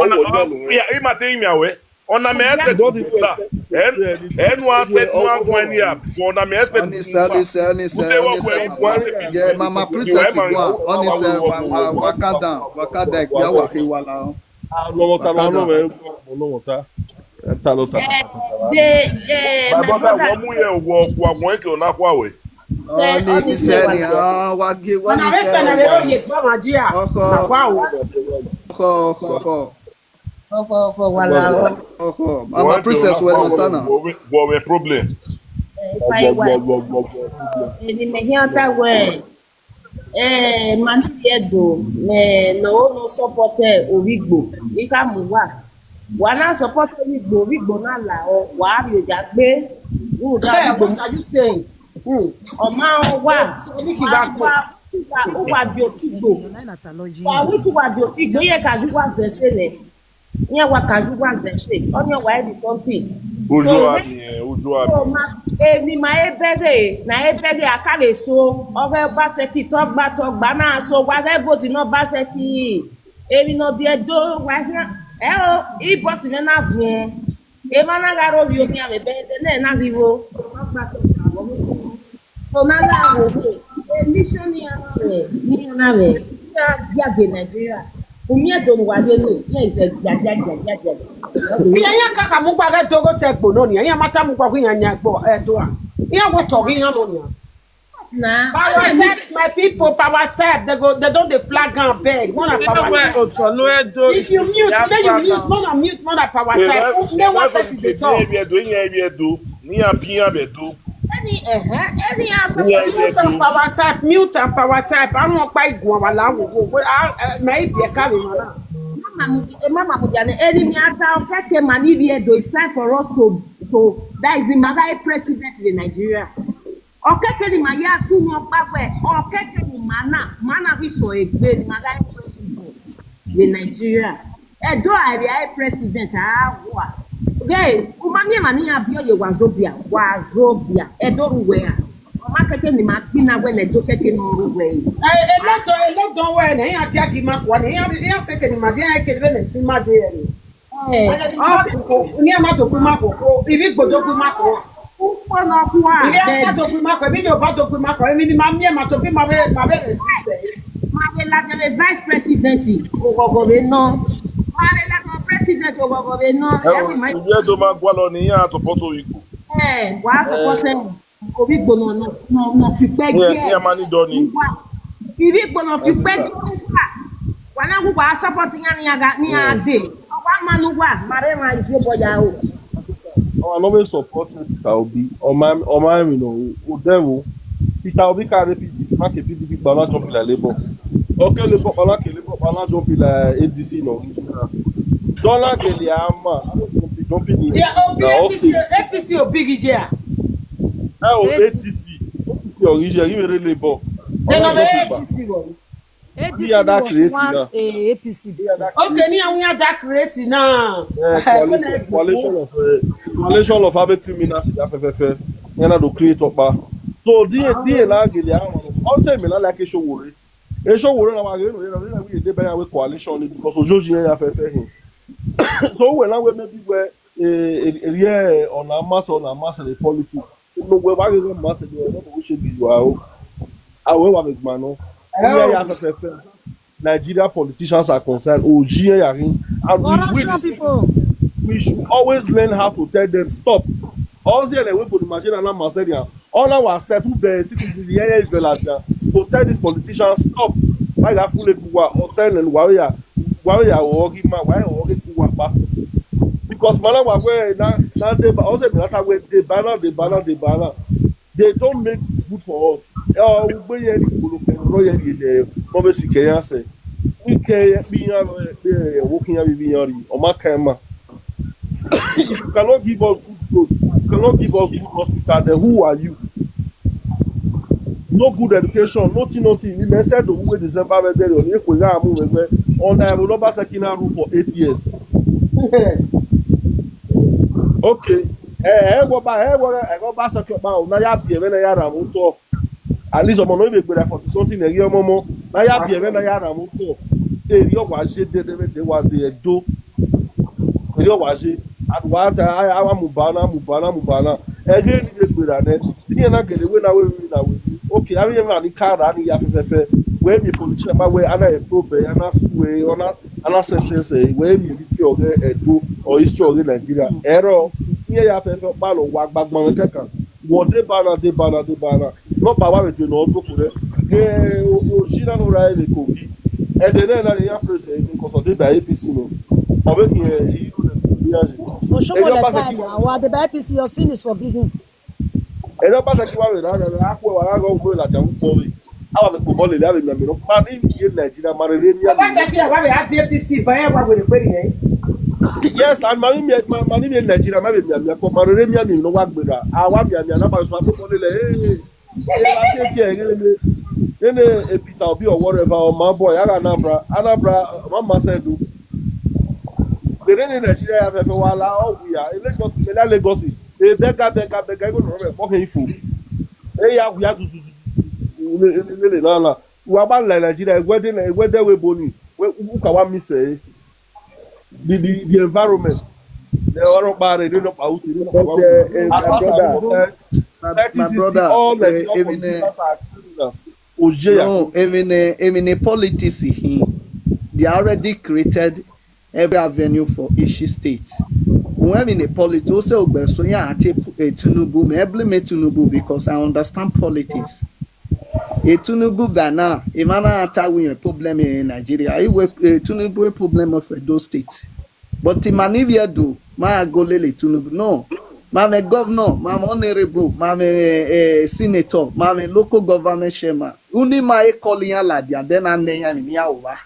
Ọna, ọna, ima te imian wẹ. Ọna mẹ expect ne ugbẹ ta. Ẹn, ẹn, wa te, wa guan ni ya, ọna mẹ expect ne ugbẹ ta. Ọnisa, ọnisa, ọnisa, ọnisa. Yeah, Mama Princess, go on. Ọnisa, wa, wa, wa calm down, wa calm down, ya wa khe wa la. Ah, no water, no, no, man. No water. Ta lo ta. Eh, they, eh, My my brother, brother, wọ mu ye wọ khua wọn ke na khua wẹ. Ọ ni sẹ ni, ah, wa ge, wa ni sẹ ni. Ọkọ. Ọkọ, ọkọ, ọkọ. Ọkọ, ọkọ, wala, ọ. Ọkọ, mama princess wẹ nọ ta na. Wọ wẹ problem. Eh, ifa iwa. Eni mẹ hian ta wẹ, eh, ma ni ye do, mẹ nọ o no support, eh, Ovbigbo, I ka mu wa. Wa na support Ovbigbo, Ovbigbo na la ọ, wa rhie oya gbe. Rhunmwuda Ovbigbo. What are you saying? Hmm. Ọ ma rẹn uwa, Oniki wa gha kpọ. Uwa, uwa, uwa di otigbo. Wa wẹ te uwa di otigbo, iran ka ye uwa zẹ ẹse nẹ. Iran wa ka ye uwa zẹ ẹse. Ọni ọ wa re something. Uju So, abi, eh, uju abi. So, ma, emwi ma he bẹghe, na he bẹghe, a ka vbe so, ọghe Obaseki tọgba tọgba na so, wa ghẹ vote ne Obaseki. Emwi ne ọ die do, wa khian. Ẹ o, I boss mwẹ na vuọn. Emwa na gha rre ovbi omianmwẹ, bẹdẹ nẹ na ghi ro. Tona na gha ro, emission ni a na mwẹ, ni a na mwẹ, iran gia gie Nigeria. U miẹn do ne uwa rhie nẹ, iran zẹ gia, gia, gia, gia, gia. Iran, iran ka khama ugbagha do ghe otọ ẹgbo nọ nia, iran ma tama ugbagha iran yan ẹgbo, ẹdua. Iran wẹ tọ ghe iran nọ nia. Na, Power Tech, my people, Power Tech, they go, they don dey flag am beg. One na Power Tech. If you mute, make you mute, one na mute, one na Power Tech. Make one person dey talk. Any, uh-huh, any answer for mute and Power Tech, mute and Power Tech. I don't want to go. Mama, Mama Mudiane, any matter of that, man, if you do, it's time for us to, to, that is the mother president of Nigeria. Okeke ni ma ya sunu ọkpa wẹ, okeke ni ma na, ma na ghi sẹ egbe ni ma gha re president vbe Nigeria. Ẹdo a vbe a re president a wa. Ghe, u ma miẹn emwa ne iran viọ ye Wazobia, Wazobia, Ẹdo ru wẹ ra? Ọ ma keke ni ma gbinna wẹ ne Ẹdo keke ne ọ ru wẹ re. Eh, Ẹdo, Ẹdo wẹ ne iran dia gi ma kua ni, iran, iran sẹ ke ni ma dia, iran ke vbe ne ti ma de ẹre. Eh, Ivbi Igbo do gbe ima khuo. Ukpo nọ kua. Ivbi Hausa do gbe ima khuo, ivbi Yoruba do gbe ima khuo, emwi ne ima miẹn ma tobọ ima vbe, ma vbe resist ẹre. Ma vbe ladian vbe vice president, oghọghọ vbe nọ. Ma vbe ladian president, oghọghọ vbe nọ. Ẹ o, ivbi Ẹdo ma gualọ ne iran support Igbo. Eh, wa support ẹre. Ovbi Igbo nọ, nọ, nọ, nọ fi ukpẹ gie. Iran ma ni dọ ni. Ivbi Igbo nọ fi ukpẹ gie uwa. Wa na gu wa support iran ne iran gha, ne iran dee. Ọ wa ma ne uwa, ma rre emwa ivbi obọ ya ro. Ọmwa ne ọ vbe support Peter Obi, ọ ma, ọ ma rẹn emwi ne ọ ru, odẹ vbo. Peter Obi ka rre P D P, ma ke P D P kpa, ọ na jump like Labour. Ọ ke Labour kpa, ọ na ke Labour kpa, ọ na jump like A D C nọ. Dọla gele a ma, a no jump, jump in. Yeah, Obi, na A P C, all state. A P C Obi ghi je a? Ẹ o, A D C. A D C ọ ghi je, ghi vbe rre Labour. Then ọ vbe A D C wọ? A D C was once a A P C before. Okay, ni a wi a da create now. Eh, coalition, coalition of, eh, coalition of avbe criminals ya fẹfẹfẹ. Iran na do create ọkpa. So, die, die na gele a ma. Ọ sẹ mẹ na like Sowore. Sowore na wa ghe no, na we deba iran vbe coalition ni because ojoji iran ya fẹfẹ hin. So, uwẹ na wẹ maybe wẹ, eh, eh, eh, ọna ma sẹ, ọna ma sẹ the politics. No, wẹ wa ghe ma sẹ the, ọna do shege you are. A wẹ wa vbe gba nọ. Iran ya fẹfẹfẹ. Nigeria politicians are concerned. Oji iran ya ghin. And we, we, corruption people, we should always learn how to tell them stop. Ọ zẹ ne wẹ body machine na ma sẹ dia. Ọ na wa set u bẹ citizens yẹn yẹn Israel dia to tell these politicians stop. Why you have full egbu wa? Ọ sẹ ne wa ya, wa ya o ghi ma, wa o ghi ku wa pa. Because ma na wa wẹ na, na deba, ọ sẹ mẹ na ta wẹ deba na, deba na, deba na. They don't make good for us. Ọ ugbe yẹn ni kpolo kẹ, ọ yẹn ni ne, ọ vbe si kẹ ya sẹ. Wi kẹ kpi iran, eh, wo khin iran vbe iran ri, ọ ma kan ma. If you cannot give us good road, you cannot give us good hospital, then who are you? No good education, nothing, nothing. Ni mẹ sẹ do uwe December vbe dẹrẹ, ọ ni ekwe gha mu mwẹ wẹ, ọna ẹvbo ne Obaseki na rule for eight years. Okay. Eh, eh, wọ ba, eh, wọ, eh, wọ ba sẹ ọkpa, na ya biẹ mwẹ na ya ra mu tọ. At least ọmọ ne ọ vbe gberra forty something ne ẹghi ọmọmọ, na ya biẹ mwẹ na ya ra mu tọ. Eri ọ wa je dede vbe de wa de Ẹdo. Eri ọ wa je. And wa ta, a, a wa mu ba na, mu ba na, mu ba na. Ẹghe ni vbe gberra nẹ. Iran na gele wẹ na wẹ na wẹ. Okay, avbe iran ni ka ra ni ya fẹfẹfẹ. Wẹ mi politician ba wẹ a na approve, a na sue, ọ na a na sentence ẹre, wẹ miẹn history ọghe Edo or history ọghe Nigeria. Ẹrọ, iran ya fẹfẹ ọkpa ne ọ wa gbagban mwẹ kẹkan. Wẹ ọ deba na, deba na, deba na. Ne ọ ba wa vbe due ne ọ do fo rẹ. Ghe oshi na nọ ra vbe Kogi. Ẹdẹ nẹ na ne iran praise ẹre because ọ deba A P C nọ. Ọ vbe khian iran ye. Oshomo Ẹrọ lẹ ba sẹ ka ki wa, wa deba A P C, your sin is forgiven. Ẹre Ọbaṣẹki wa vbe rra, rra, rra, akhuẹ wa gha ghe ọghe ladian ukpọn vbe. A wa vbe kpobọ lele, a vbe mianmian nọ. Ma ni ye Nigeria, ma rere mianmian. Ọbaṣẹki wa vbe a di A P C, ba ya wa were kperi ẹre. Yes, and ma ni miẹn, ma, ma ni miẹn Nigeria, ma vbe mianmian kọ, ma rere mianmian nọ wa gberra. A wa mianmian na ba sẹ kpobọ lele, eh, eh, eh, a si tie ẹre, nene, nene, eh, Peter Obi or whatever, or my boy, a gha Anambra, Anambra, ma ma sẹ do. Ghe nene Nigeria ya fẹfẹ wa la, ọ wia, eh, Lagos, mẹ la Lagos, eh, bẹga, bẹga, bẹga, igho nọ rẹ, kpọ khin ifo. E ya wia zuzuzu lele na na. Wa gba la Nigeria, ẹwẹdẹ na, ẹwẹdẹ wẹ ebo ni, wẹ u ka wa miss ẹre. The, the, the environment. The ọrọkpa rẹ, the ọrọkpa usi, the ọrọkpa But, usi. uh, uh, As my far as I'm brother, concerned, my, my nineteen sixty, brother, all uh, Nigerian even, uh, politicians are criminals. Ojeya. No, even, uh, even a politics he, they already created every avenue for each state. When in a politics, also, so yeah, I take a Tinubu, me blame Tinubu because I understand politics. A Tinubu Ghana, emwa na ta wẹ problem in Nigeria. Iwe, eh, Tinubu problem of Edo State. But ima ni vbe Edo, ma go lele Tinubu. No, ma mwẹ governor, ma mwẹ honorable, ma mwẹ, eh, senator, ma mwẹ local government chairman. Unu ma e call iran ladian, then a nẹ iran emwi ne iran ru vba.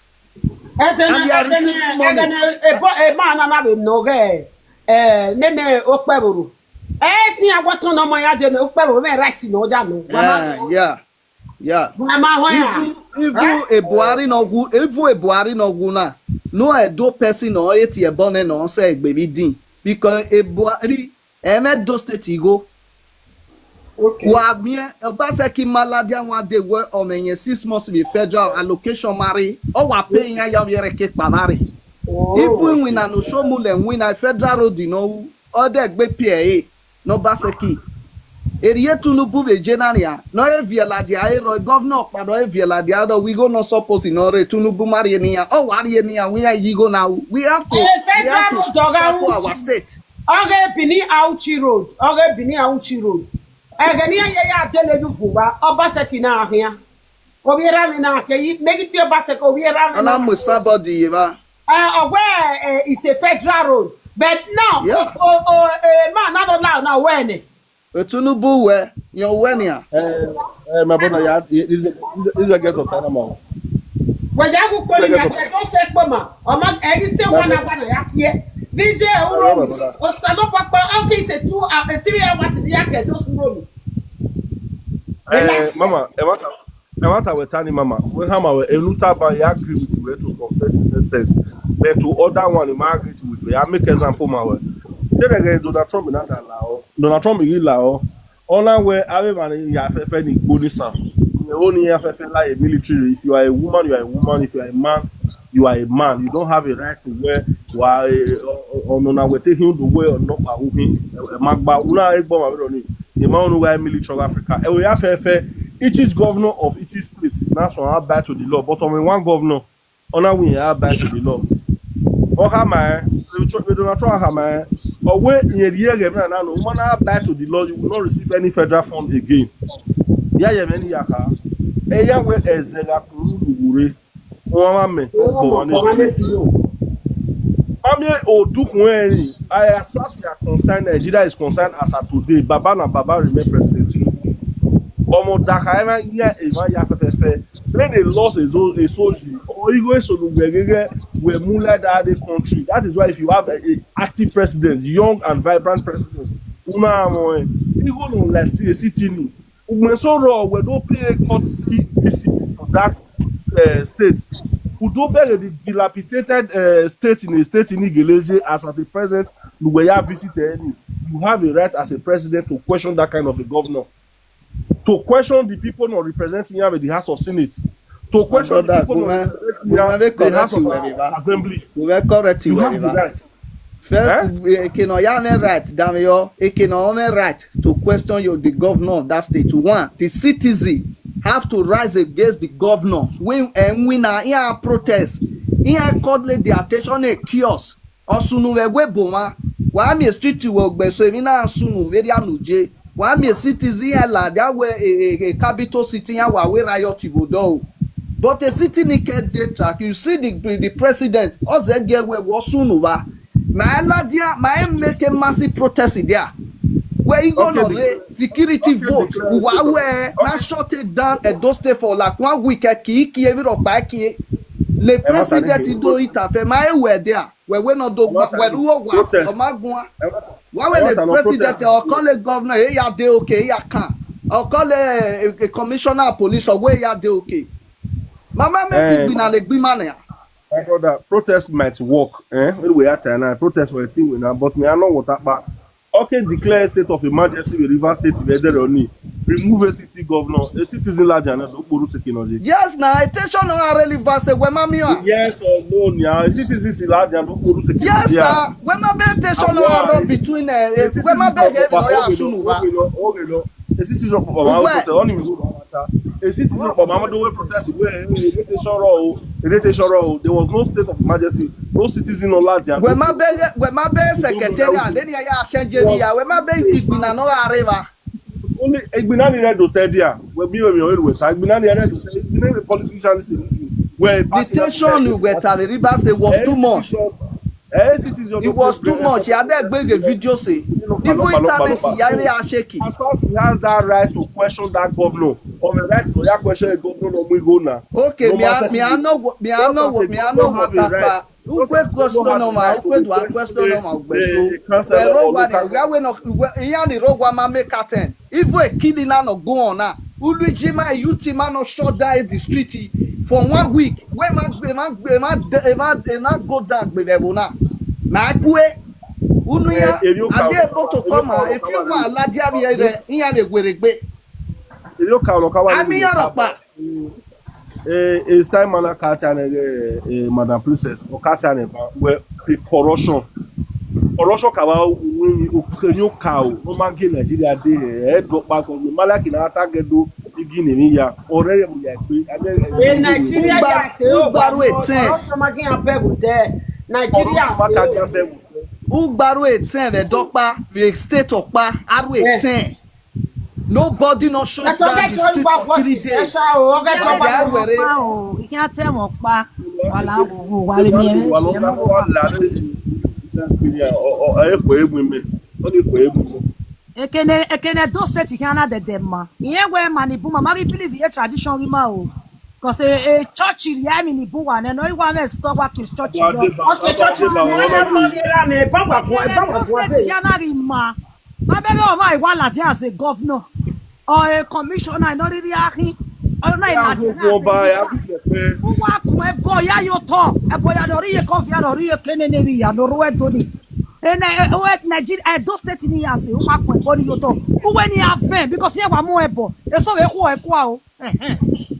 Ẹdẹ And they are ẹdẹ receiving money. Ẹdẹ ebo, ema na na vbe nọ ghe, eh, nene okpẹvbo ro. Ẹ ti iran wẹ tọn ne ọmọ iran je ne okpẹvbo mwẹ right ne ọ ya nọ. Wa ma Yeah, yeah, yeah. Wa ma họn iran. Even, even Eh? a Buhari nọ wu, even a Buhari nọ wu na. No Edo person nọ e tie ẹbọ nẹ nọ sẹ egbe vbe idin. Because a Buhari, ẹmwẹ Edo State igho. Okay. Wa miẹn, Obaseki ma ladian wan de wẹ ọ mwẹ yẹn six months vbe federal allocation ma rre. Ọ wa pay iran ya vbe ẹrẹkẹ kpavba rre. Oh, Even okay. Iwinna ne Oshiomhole winna federal road nọ ru, ọ dẹ gbe pie ẹre. Ne Obaseki. Erriọ Tinubu vbe je na nian, ne ọ he viẹ ladian aro, governor ọkpa ne ọ he viẹ ladian aro, wẹ igho ne ọ suppose ne ọ rre, Tinubu ma rhie ne iran, ọ wa rhie ne iran, wẹ iran ye igho na ru. We have to, Eh, we have federal to road ọ gha tackle ru our chi. State. Ọ ghe Benin Auchi Road, ọ ghe Benin Auchi Road. Ẹghẹ ne iran ye ya dele ye uvun vba, Obaseki na khian. Ovbi erha mwẹ na ke yi, mẹ ghi tie Obaseki ovbi erha mwẹ Ọ na na. Mu somebody ye evba. Eh, ọ wẹ, eh, it's a federal road. But now, Yeah. o, o, o, eh, man, I don't know, now, when? Tinubu wẹ, yẹn wẹ nian. Eh, eh, my brother, yeah, he's a, he's a, he's a get of Panama. Wẹ ya gu kpoli He's a ya get of ke do se kpoma. Ọ ma, ẹ ghi se That's one it. Hour na ya fie. V J Yeah, my Uromi. brother. Osama Papa, okay, it's a two, uh, a three hours in the ya ke do su Uromi. Eh, mama, ẹ wa ta, ẹ wa ta wẹ ta ni mama. Wẹ hama wẹ, enu ta ba, I agree with you, eh, to some certain extent. But to other one, I ma agree with you. I make example, ma wẹ. Then again, Donald Trump, na da la, oh. Donald Trump, he la, oh. Ọ na wẹ avbe emwa ne ya fẹfẹ ni gbo ni san. Oni ya fẹfẹ like a military. If you are a woman, you are a woman. If you are a man, you are a man. You don't have a right to wear. Wa, eh, ọ, ọ, ọ, nọ na wẹ te hin do wẹ ọ nọ kpa hu hin. Ẹ, ẹ ma gba, una egbe ọmwa vberọ ni. Emwa unu gha military of Africa. Ẹ wẹ ya fẹfẹ. Each, each governor of each state na so abide to the law. But ọmọ one governor, ọ na wẹ iran abide to the law. Ọ khama ẹn, Donald Trump khama ẹn. Ọ wẹ irẹn rhie ẹghẹ mẹ na nọ, one na abide to the law, you will not receive any federal fund again. Ya ye ẹmwẹ ni ya kha. Ẹ ya wẹ ẹzẹ gha kuru lughu rre. Wọn ma mẹ, ọ gbọ wan ne bi. Mami, odukhun ẹrin, as far as we are concerned, Nigeria is concerned as at today, Baba na Baba remain President Tinubu. Ọmọ dakha emwa ya, emwa ya fẹfẹfẹ. When they lost a so-, a soldier, or igho eso nu gbẹgẹgẹ, we mu like that the country. That is why if you have a, a active president, young and vibrant president, una amọ, igho no like still a city ni. Ugbeso rọ, we do pay courtesy visit to that, eh, state. U do bẹghe the dilapidated, eh, state in a state in Igeleje as at the present, we ya visit any. You have a right as a president to question that kind of a governor. To question the people not representing you in the House of Senate. To My question the brother, people not representing you in the House of Assembly. Go where correct you You have the right. First, Eh? eke ne ọ ya mwẹ right, danmwẹ yọ, eke ne ọ mwẹ right to question your, the governor of that state. One, the citizen have to rise against the governor. When, and when I hear protest, Iran call the attention e kiosk. Ọ sunu vbe ẹvbo ebo mwa. Wa miẹn street wẹ ogbẹso emwi na sunu vbe erriọ ne u ye. Wa miẹn cities iran ladian wẹ e, e, e capital city iran wa wẹ riot vbe odọ o. But a city ni ke dey track, you see the, the president, ọ zẹ gie wẹ vbe ọ sunu vba. Ma ladian, ma make a massive protest there. Wẹ igho nọ rre, security vote, uwa wẹ na shut down Edo State for like one week, ẹki iki, emwi rhọkpa ẹki. Le president do interfere, ma e wẹ there. Wẹ wẹ nọ do gba, wẹ ru owa, ọ ma guan. Wa wẹ le president, ọ call governor, e ya dey okay, e ya kan. Ọ call commissioner of police, ọ wẹ e ya dey okay. Ma ma make igbinna ne egbe ima nia. My brother, protest might work, eh? Anyway, at time now, protest were thing we now, but me, I know what about. Okay, declare state of emergency with Rivers State, where there only remove a city governor, a citizen large and do kporu seki no je. Yes, na, attention no are Rivers State, wẹ ma miẹn. Yes or no, nia, a citizen si large and do kporu seki. Yes, na, wẹ ma be attention no are between, eh, wẹ ma be ge no ya sunu wa. Esi ti sọ papa ma protest, oni mi esi ti sọ papa ma do we protest we, e te sọrọ o, e te sọrọ o. There was no state of emergency, no citizen no large. Wẹ ma be, wẹ ma be secretariat, then ya ya change ni ya. Wẹ ma be igbinna no gha rre evba. Only igbinna ni rẹ do steady a. Wẹ bi we mi o, we ta igbinna ni rẹ do steady. Igbinna ni politician si. Wẹ dictation wẹ ta the Rivers State was too much. Eh, citizen, it was too much. He had that big video say, even internet, he had a shaky. As far as he has that right to question that governor, or the right to that question a governor, no, we go now. Okay, me, I, me, I know what, me, I know what, me, I know what. Ukwe question no ma, ukwe do a question no ma, ukwe so. Wẹ ro wa ni, wẹ we no, wẹ, iran ni ro wa ma make curtain. Even a killing na no go on now. Uluiji ma, youth ma no shut down the street for one week. Wẹ ma, ma, ma, ma, ma go down gbe vbe ẹvbo na. Ma kue. Unu ya, a dey able to come out. If you want, ladian vbe rẹ, iran lè were gbe. Eri oka ọnọ ka wa. Ami ya rọkpa. Eh, eh, style man ka ta ne, eh, eh, Madam Princess, ọ ka ta ne ba, wẹ, eh, corruption. Corruption ka wa win, o ke ni oka o, no ma gie Nigeria de, eh, do pa ko, ma like na ta ge do, igi ne ni ya, ọrẹ ye mu ya gbe. Eh, Nigeria ya se o, ugbaru etẹn. Corruption ma gie abeg de. Nigeria se o. Ugbaru etẹn vbe dọkpa, vbe state ọkpa, aru etẹn. Nobody no shut down the street for three days. Ẹgẹ wẹrẹ. I khian tẹ mwẹ ọkpa, wa la wo wo, wa vbe miẹn mwẹ, wa la wo wo. Ekene, ekene Edo State khian na dẹdẹ ma. Irẹn wẹ ma ni bun ma, ma ghi believe ye tradition ghi ma o. 'Cause e, e church rhie emwi ni bun wa nẹ, ne ọ i wa mwẹ store wa ke church rhie. Ọ ke church rhie, ọ na rhie ra mẹ, baba bun, baba bun. Edo State khian na ghi ma. Ma bẹghe ọmwa i wa ladian as a governor or a commissioner, ne ọ rhirhi a khin, ọ na i ladian as a governor. U wa kun ẹbọ ya ye otọ, ẹbọ ya ne ọ rhie ye kọvia, ne ọ rhie ye kene ne emwi ya, ne ọ rre Ẹdo ni. Ene, eh, eh, Nigeria, Edo State ni ya se, u wa kun ẹbọ ni ye otọ. Uwẹ ni a vẹn, because iran wa mu ẹbọ, eso vbe khuẹ kua o. Ẹhẹn.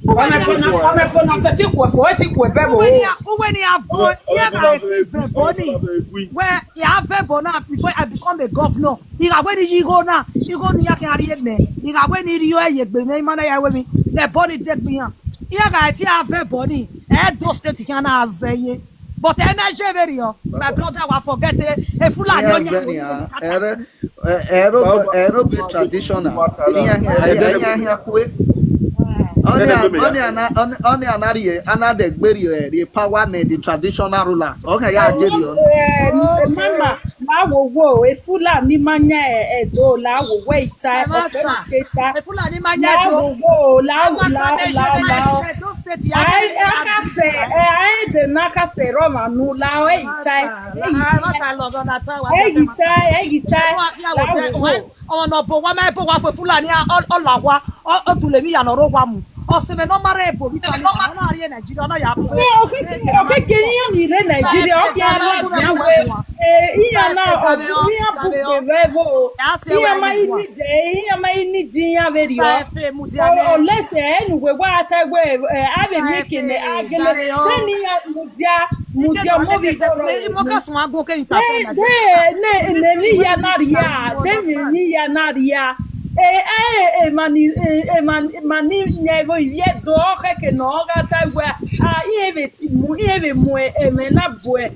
Uwẹ ni a, ọmọ ẹbọ na, ọmọ ẹbọ na sẹ ti khuẹ fo, ẹ ti khuẹ bẹ vbo. Uwẹ ni a, uwẹ ni a vẹn, iran gha ti vẹn ẹbọ ni. Wẹ, I a vẹn ẹbọ na before I become a governor. I gha wẹ ni ye igho na, igho ni ya khian rhie mẹ. I gha wẹ ni rhie ẹre ye egbe mwẹ, ima na ya wẹ mi. Ẹbọ ni de egbe iran. Iran gha ti a vẹn ẹbọ ni, Edo State khian na zẹ ye. But ẹ na je vberriọ, my brother, wa forget e, e Fulani ọyan. Ẹrẹ, ẹrẹ, ẹrẹ traditional. Iran, iran, iran kue. Ọni a, ọni a na, ọni, ọni a na rhie, a na dẹ gbe rhie, rhie power ne the traditional rulers. Okay, ya je rhie. Eh, mama, ma wo wo, e Fulani ma yan Edo, la wo wo ita, ọkẹ ma ke ta. E Fulani ma yan Edo. La wo wo, la, la, la, la. Edo State, ya. Ai, akase, eh, ai de na kase ro ma nu, la o, e ita. Ẹghita, ẹghita. Ọmọ ne ọ bọ owa, ma bọ owa fue Fulani, ọ, ọ la owa, ọ, ọ dule emwi ya ne ọ rre owa mu. Ọ sẹ mwẹ ne ọ ma rre ebo vbe Italy, ọ na rrie Nigeria, ọ na ya kpe. Okeke iran ni rre Nigeria, ọ dia ladian wẹ, eh, iran na, iran bu gbe vbe ẹvbo, iran ma i need, iran ma i need iran vberriọ. Unless, eh, enu wẹ wa ta wẹ, eh, a vbe miẹn kene a gele, then iran mudia, mudia ọmọ vbe igho rọ. Imo ka suẹn agbọn ke interfere. De, ne, ne emwi ya na rhia, de emwi ya na rhia. Emwa ni, emwa ni yan ẹvbo ivbi Ẹdo, ọ khẹke ne ọ gha ta wẹẹ, a, irẹn vbe ti mu, irẹn vbe mu ẹmwẹ na bu ẹ,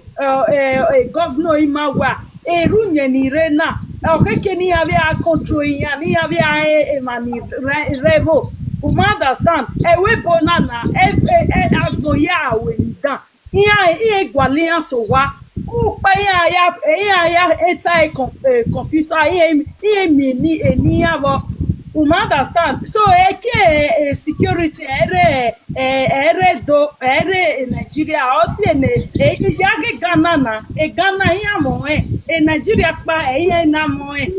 governor ima wa, erha uyẹn ni rre na, ọ khẹke ne iran vbe a control iran, ne iran vbe a re emwa ni rre ẹvbo. U ma understand? Ẹvbo ebo na na, agbọn ya ru emwi dan. Iran, iran gualọ iran sẹ owa. Ukpa iran ya, iran ya eta computer, iran, iran miẹn eni, eni iran vbọ. U ma understand? So, eke security, ẹ rre, ẹ rre Ẹdo, ẹ rre Nigeria, ọ si ene, ya ghe Ghana na, Ghana iran mọ rẹn, Nigeria kpa, ẹ iran na mọ rẹn.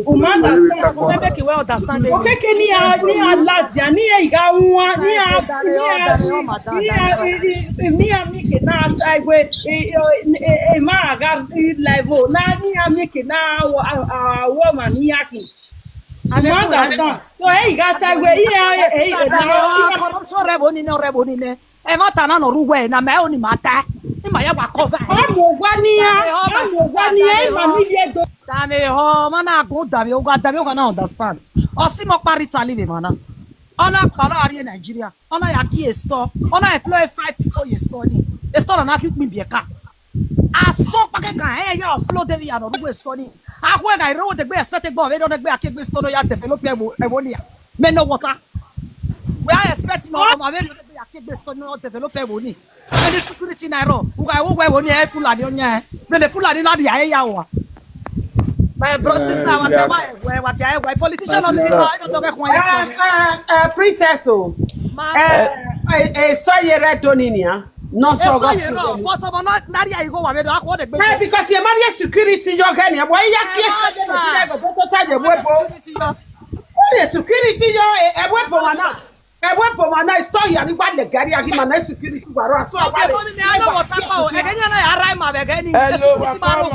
U ma understand? Make we understand. Okeke ne iran, ne iran ladian, ne iran gha wan, ne iran, ne iran, ne iran mieke na ta wẹẹ, emwa gha la ẹvbo na, ne iran mieke na wọ, a, a, wọ ọmwa ne iran khin. U ma understand? So, ẹ i gha ta wẹẹ, iran, corruption rre ẹvbo nii nẹ, ọ rre ẹvbo nii nẹ. Ẹmwata na ne ọ rre uwẹ na, ma ẹre ọni ma ta, ima ya wa cover. Ọ mu owa ne iran, ọ mu owa ne iran, ima ni vbe Ẹdo. Danmwehọ, ọmwa na gun danmwehọ, uwa danmwehọ na understand. Ọ si mẹ ọkpa rhie Italy vbe emwa na. Ọ na kpa, ọ na rrie Nigeria, ọ na ya kie store, ọ na employ five people ye store ni. Store na na khin ukpin biẹ ka. Asọn kpakenkan, ẹ ya offload vbe ya ne ọ rre uwẹ store ni. Akhuẹ gha rre odegbe expect egbe ọvbehe ne ọ na gbe a kie egbe store ne ọ ya develop ẹvbo, ẹvbo nia. Mẹ ne ọ wọta. Wẹ a expect ne ọmwa vbe rhie odegbe ya kie egbe store ne ọ develop ẹvbo ni. Vbene security na rrọọ, u gha wo wẹ ẹvbo ni, ẹ Fulani ọ yan, vbene Fulani na rhie ẹre ya ua. My bro, sister, wa dia ẹwa, wa dia ẹwa, politician ọ ni ma, ẹ nọ dọghe khuan ya. Eh, eh, eh, princess o. Ma. Eh, eh, eh, so ye rre Ẹdo ni nia. No, so go ye rrọọ, but ọmọ na, na rhie igho wa vbe do, akhuẹ odegbe. Eh, because ye ma rhie security yọ ghẹ ni, ẹvbo ya kie security yọ. Wẹ rhie security yọ, eh, ẹvbo ebo wa na. Ẹvbo ebo wa na, store hia ni wa lẹgẹ rhie ghi ma na security wa rrọọ, so wa. Ẹgẹ ni na ya rra ima vbe ẹgẹ ni, security ma rro.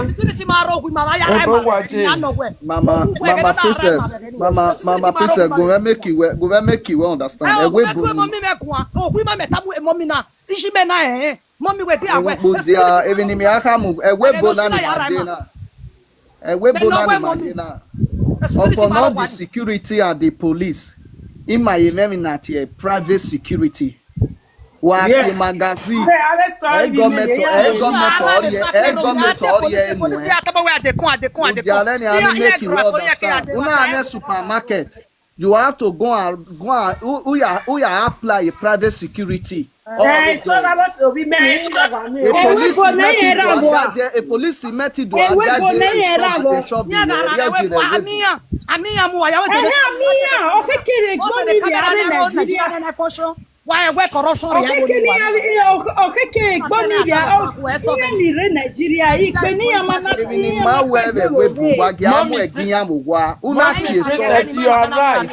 Security ma rro, ima ma ya rra ima vbe ẹgẹ ni, a nọ wẹ. Mama, Mama Princess, Mama, Mama Princess, go we make it well, go we make it well understand. Eh, ẹvbo ebo ni. Mọmi mẹ guan, ohu ima mẹ tamu mọmi na, isi mẹ na ẹn, mọmi wẹ dia wẹ. Kpo dia, even me, I come, ẹvbo ebo na ni ma de na. Ẹvbo ebo na ni ma de na. Upon all the security and the police, ima ye mwẹ emwi na tie private security. Wa tie magazine. Ẹ government, ẹ government ọrriẹ, ẹ government ọrriẹ enu ẹ. Udia rẹ ni a ni make you understand. Una ne supermarket. You have to go and, go and, u, u ya, u ya apply a private security. Eh, so that what we men is. A police met you to a guard there, a police met you to a guard there, a shop there. Amiyan, amiyan mu wa ya we. Amiyan, okekere gbọ ni rre Nigeria. Wa ẹwẹ corruption rẹ. Okeke ni, okeke gbọ ni rre, iran ni rre Nigeria, ikpe ne iran ma na. Even ma wẹ vbe ẹvbo ebo, wa gia mu ẹgi iran vbe owa. Una kie store. Princess, you are right.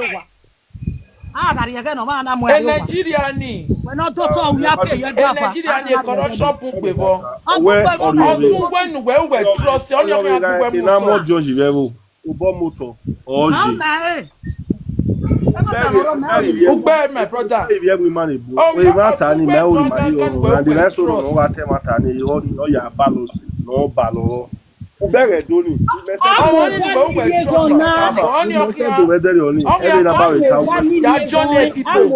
A gha rhie ẹghẹ ne ọmwa na mu ẹre owa. Nigeria ni. Wẹ ne ọ do tọ, u ya pay yọ ẹgbẹe afa. Nigeria ni corruption bun gbe vbọ. Ọ bun gbe vbọ. Ọ tun wẹ nu wẹ, uwẹ trust, ọ ni ọ khian bu wẹ mu tọ. Judge vbe ẹvbo. Obọ motọ, ọ ye. Ugbẹ, my brother. Ivbi ẹvbo ima ni bu. Emwa ta ni ma ẹvbo ni ma ye ọrọ, and the rest of them wa tẹ emwa ta ni, ọ ni ọ ya ba lọ, ne ọ ba lọ. Ugbẹ ghẹ do ni. Ọmọ ni ugbẹ ugbẹ trust, ọmọ ni ọ khian. Ẹvbo ni na ba vbe ta ugbẹ. Ya join the people.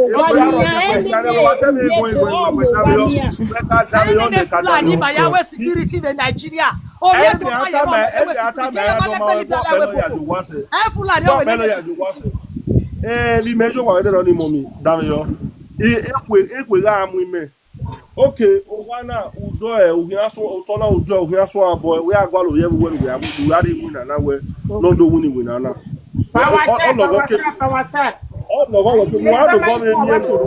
Ẹni ne Fulani ma ya wẹ security vbe Nigeria. Ovbi ẹdẹ ọma yẹ rọ, ẹvbo security, ẹvbo ma lẹgbẹ ni da la ẹvbo. Ẹ Fulani ọ wẹ ne security. Eh, vbe imẹ zẹ owa vbe ẹdẹrẹ ọnii, mummy, danmwehọ. E, ekhue, ekhue gha mu imẹ. Okay, owa na, udọ ẹ, u khian sua, otọ na udọ, u khian sua bọ, wẹ a gualọ ye vbe uwẹ ne uwẹ a mu, u gha rrie iwinna na wẹ, ne ọ do winna iwinna na. Power time, power time, power time. Ọ lọghọ wẹ, wa dobọ vbe miẹn nọ rọ,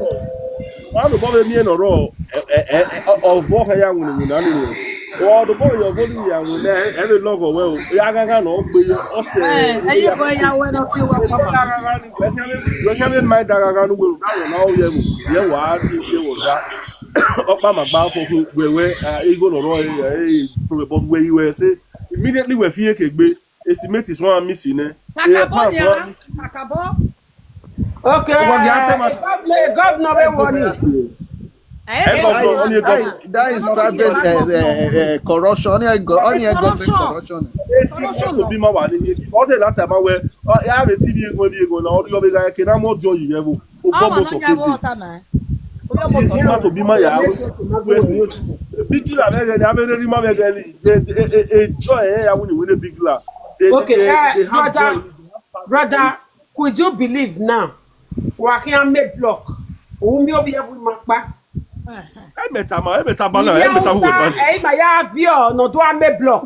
wa dobọ vbe miẹn nọ rọ, ẹ, ẹ, ẹ, ẹ, ọ, ọvọ khẹ ya winna iwinna ni rẹ. Ọ dobọ vbe ye ọvọ ni ya winna, ẹ, ẹ vbe lọghọ wẹ o, ya ghanghan nọ gbe, ọ sẹ. Ẹ, ẹ yi vọ ya wẹ nọ tie wẹ kpama. Wẹ khian vbe ma da ghanghan ne uwẹ ru, da wẹ na ọ ye mu, ye wa di ye wọ da. Ọkpa ma gba ọkọ khu wẹ wẹ, a, igho nọ rọ, ẹ, ẹ, problem, but wẹ i wẹ sẹ, immediately wẹ fi eke gbe, esimeti sua misi nẹ. Kakabọ nia, kakabọ. Okay, governor, governor vbe wọ ni. Ẹ gọvnọ, ọni ẹ gọvnọ. That is private, eh, eh, eh, corruption. Ọni ẹ gọ-, ọni ẹ government corruption. Corruption. Ọ sẹ lati ama wẹ, ọ, ya vbe ti vbi eghọn vbi eghọn na, ọ rhie ọvbe gha ke na mọ ọdiọn yi yẹ vbo. Obọ mọtọ kede. Ima to bi ma ya we se. Bigila vbe ẹghẹ ni, avbe ereri ma vbe ẹghẹ ni, e, e, e, e joy ẹre ya wini wini bigila. They, okay, they, eh, they have brother, joy. Brother, could you believe now? Wa khian make block. U miẹn ovbi ẹvbo ima kpa. Ẹmẹta ma, ẹmẹta ba na, ẹmẹta hu ba. Ẹ ima ya viọ ne ọ do ame block.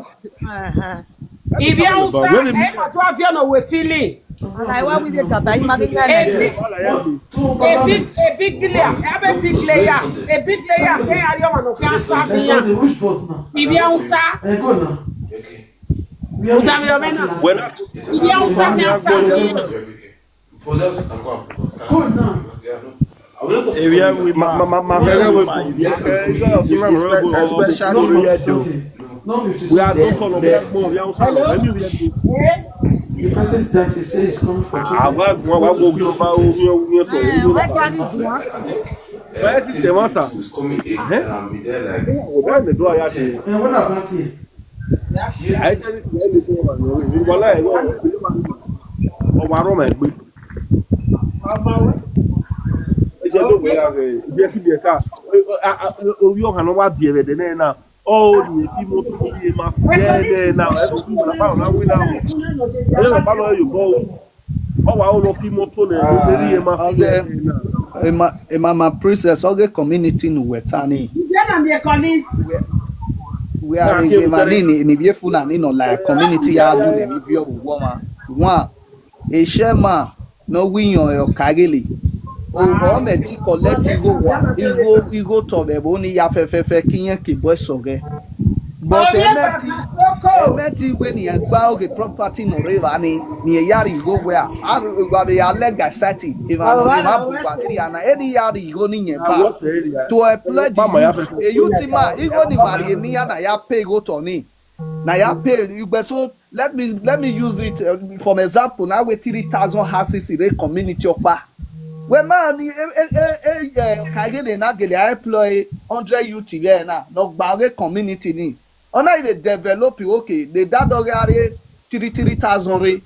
Ivbi Hausa, ẹ ima do viọ ne ọ we feeling. Ala wa wi vbe gaba, ima ghi ya. A big, a big layer, ẹ a big layer, a big layer, ẹ a rhie ọmwa ne ọ khian sa khian. Ivbi Hausa. Uda vbe ọmwa na. Ivbi Hausa khian sa khian. Cold now. Area we ma, ma, ma, ma, area we ma, especially we are do. We are do call of black man, we are outside. Hello? Let me react. The person that is saying is coming for two. Ah, wa, wa, wa, go, go, ba, o, o, o, o, to, o, o, ba. Where is the matter? Eh? What about here? Wala, ọmwa rọ mwẹ egbe. Ẹ jẹ do wẹ gha ghẹ ibiẹkibiẹ ka. Ovbi ọhan ne ọ wa biẹ vbe ẹdẹ nẹ na, ọ ni e fi imoto, ọ ni e ma fi ẹdẹ nẹ na, ẹ do gbe na ba na win na. Ẹ na ba na ye obọ. Ọ wa, ọ lọ fi imoto nẹ, eri e ma fi ẹdẹ nẹ na. Emama Princess, ọ ghe community ne uwẹ ta ni. Iye na miẹn colleagues. Wẹ a rhie emwa ni, ni, ni vbe Fulani nọ la community ya du ne emwi viọ vbe uwu ọmwa. One, Eshema ne ọ wi iyọn ọka ghele. Ọ mẹ ti collect igho wa, igho, igho tọ vbe ẹvbo ni ya fẹfẹfẹ ke irẹn ke bọ ẹsọghẹ. But ẹ mẹ ti, ẹ mẹ ti wẹ ne iran gba oghe property ne ọ rre evba ni, ne iran ya rhie igho wẹ a, a, wa vbe ya legalize emwa ne ọ rre evba bu uwa kiri ana, eni ya rhie igho ni yẹn ba. To employ the youth, a youth ma, igho ni ma rhie ne iran na ya pay igho tọ ni. Na ya pay ugbẹn. So let me, let me use it, uh, from example, na wẹ three thousand houses rre community ọkpa. Wẹ ma ni, e, e, e, e, eh, ka gele na gele a employ hundred youth vbe na, ne ọ gba ghe community ni. Ọ na vbe develop, okay, de da dọ ghe a rre three, three thousand rre.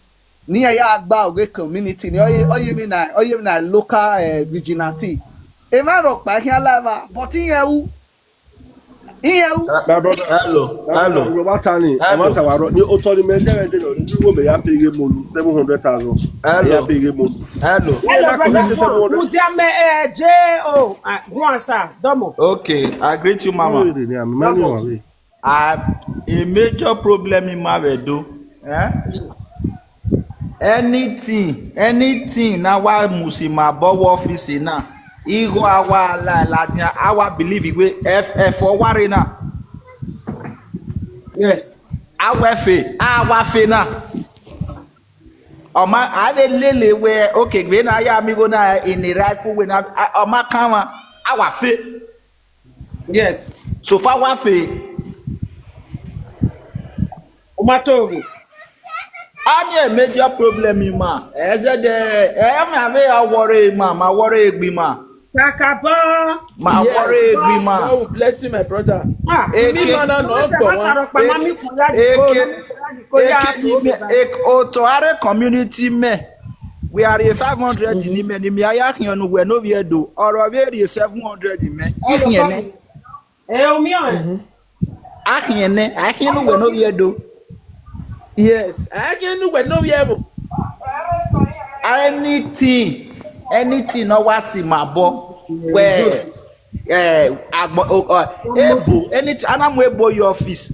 Ne iran ya gba ghe community ni, ọ ye, ọ ye emwi na, ọ ye emwi na local, eh, vigilante. Emwa rhọkpa khian la evba, but iran ru, iran ru. My brother, hello, hello. Wa ta ni, hello. Wa ta wa rọ, ni otọ ni mẹ dẹrẹ dẹrẹ, ni wo mẹ ya pay ghe molu seven hundred thousand. Hello. Ya pay ghe molu. Hello. Hello, brother. Mudia me, eh, J O. Ah, go on, sir. Domo. Okay, I greet you, mama. A, a major problem ima vbe Ẹdo. Eh? Anything, anything na wa musi ma bọ wọ office na, igho a wa la ladian, a wa believe wẹ ẹf-, ẹfọ wa rre na. Yes. A wa fe, a wa fe na. Ọ ma, a vbe lele wẹ, okay, vbe na ya mi igho na in a rightful way na, a, ọ ma kanmwa, a wa fe. Yes. So far wa fe. U ma to ghe. A ni a major problem ima. Ẹ zẹdẹ, ẹ ma vbe a worry ima, ma worry egbe ima. Kakabọ. Ma worry egbe ima. God will bless you, my brother. Ah, eke, mi ma na nọ gbọ wan. Eke, eke ni me, eke, otọ a rre community mẹ. We are five hundred ni mẹ, ni mẹ a ya khian ne uwẹ ne ovbi Ẹdo. Ọrọ vbe rhie seven hundred mẹ. I khian nẹ. Ẹ, u miẹn ọnrẹn? A khian nẹ, a khian ne uwẹ ne ovbi Ẹdo. Yes, a khian ne uwẹ ne ovbi ẹvbo. Anything, anything ne ọ wa si ma bọ. Wẹ, eh, agbọn, o, o, ebo, anything, a na mu ebo ye office.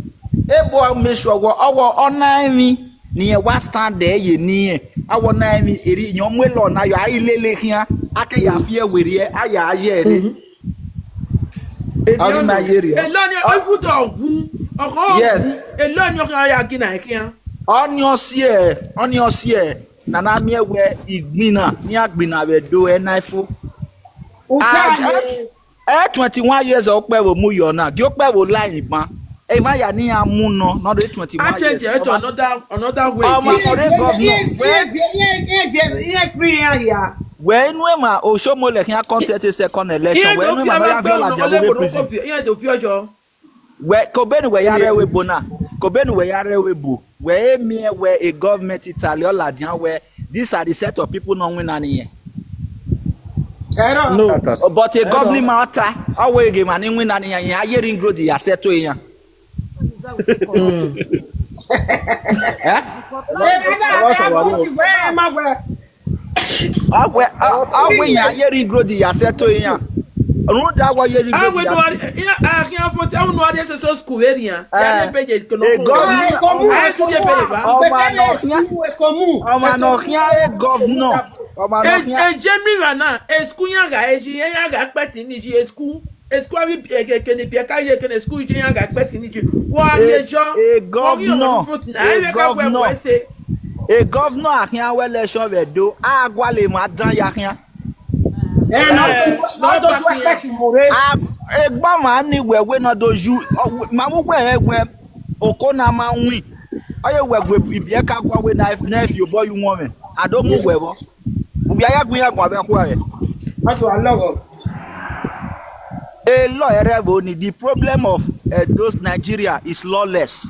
Ebo a make sure wẹ, ọ wẹ ọ na emwi ne irẹn wa stand ẹ ye ne irẹn. A wẹ ọ na emwi, erriọ irẹn mu elọ na yọ, a i lele khian, a ke ya fi ẹre werriẹ, a ya ye ẹre. Ọghe ima ye rriọ. Elọ ni ọ fu dọ wu, ọkọ. Yes. Elọ ni ọ khian ya gina khian. Ọni ọ siẹ, ọni ọ siẹ, ne a na miẹn wẹ igbinna, ne iran gbinna vbe Ẹdo ẹre na i fo. Uta ye. Ẹ, ẹ twenty-one years okpẹvbo mu yọ na, gie okpẹvbo la emwi ban. Emwa ya ne iran mu nọ, ne ọ rre twenty-one years. A change it to another, another way. Ọmwa ne ọ rre governor. Yes, yes, yes, yes, yes, free iran hia. Wẹ inu emwa Oshomole khian contest second election, wẹ inu emwa ne ọ ya viọ ladian vbe prison. Iran do viọ yọ. Wẹ, ke obenu wẹ ya rre ẹvbo ebo na, ke obenu wẹ ya rre ẹvbo ebo, wẹ e miẹn wẹ a government Italy ọ ladian wẹ, these are the set of people ne ọ winna ne irẹn. No. But a government ma ta, ọ wẹ ghe emwa ni winna ne iran, iran a ye ring road ya sẹto iran. Eh? Ọ wẹ, ọ wẹ iran ye ring road ya sẹto iran. Rhunmwuda wẹ ye ring road ya sẹto. Akhian vote, ẹvbo ne a rrie soso school vberriọ. Ya ne ebe ye kene a government, a tu ye ebe ye ba. Ọmwa ne ọ khian, ọmwa ne ọ khian e governor. Ọmwa ne ọ khian. E Germany ra na, e school iran gha, e yi iran gha kpẹtin ni yi e school. E school avbe eke ne ibiẹka ye, eke ne school yi iran gha kpẹtin ni yi. Wa rrie yọ. E governor, e governor, e governor a khian wẹ election vbe Ẹdo, a gualọ emwa dan ya khian. Egbe ọmwa ni wẹ wẹ ne ọ do yu, ma vbe uwẹ rẹn wẹ oko na ma win. Ọ ye wẹ gu ibiẹka guan wẹ ne ẹ fi obọ ye uwọnmwẹ, a do mu wẹ vbọ. Uwẹ a ya gu iran guan vbe ẹkhuẹ rẹ. A do a lọghọ. A law ẹrẹ vbo ni, the problem of uh, those Nigeria is lawless.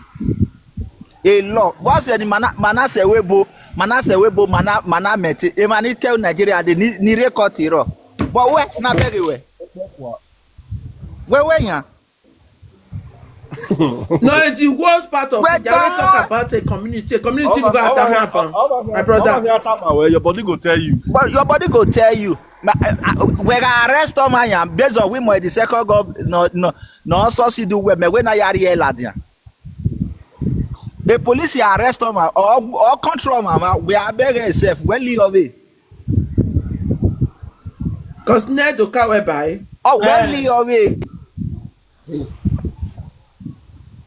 A law. Vbọ sẹ ni ma na, ma na sẹ ẹvbo ebo, ma na sẹ ẹvbo ebo, ma na, ma na mẹ te. Emwa ni tẹ Nigeria de ni, ni rre court rrọọ. But wẹ na bẹghe wẹ. Wẹ wẹ yan. No, the worst part of it, they will talk about a community. A community no go attack happen, my brother. Your body go tell you. But your body go tell you. Ma, eh, ah, we ga arrest ọmwa yan based on we mo the second gov no no no succeed we me we na ya rrie ladian. The police arrest ọmwa or or control ọmwa ma we abeg himself we li ọvbe. Cause ne do ka we bai. Oh, we li ọvbe.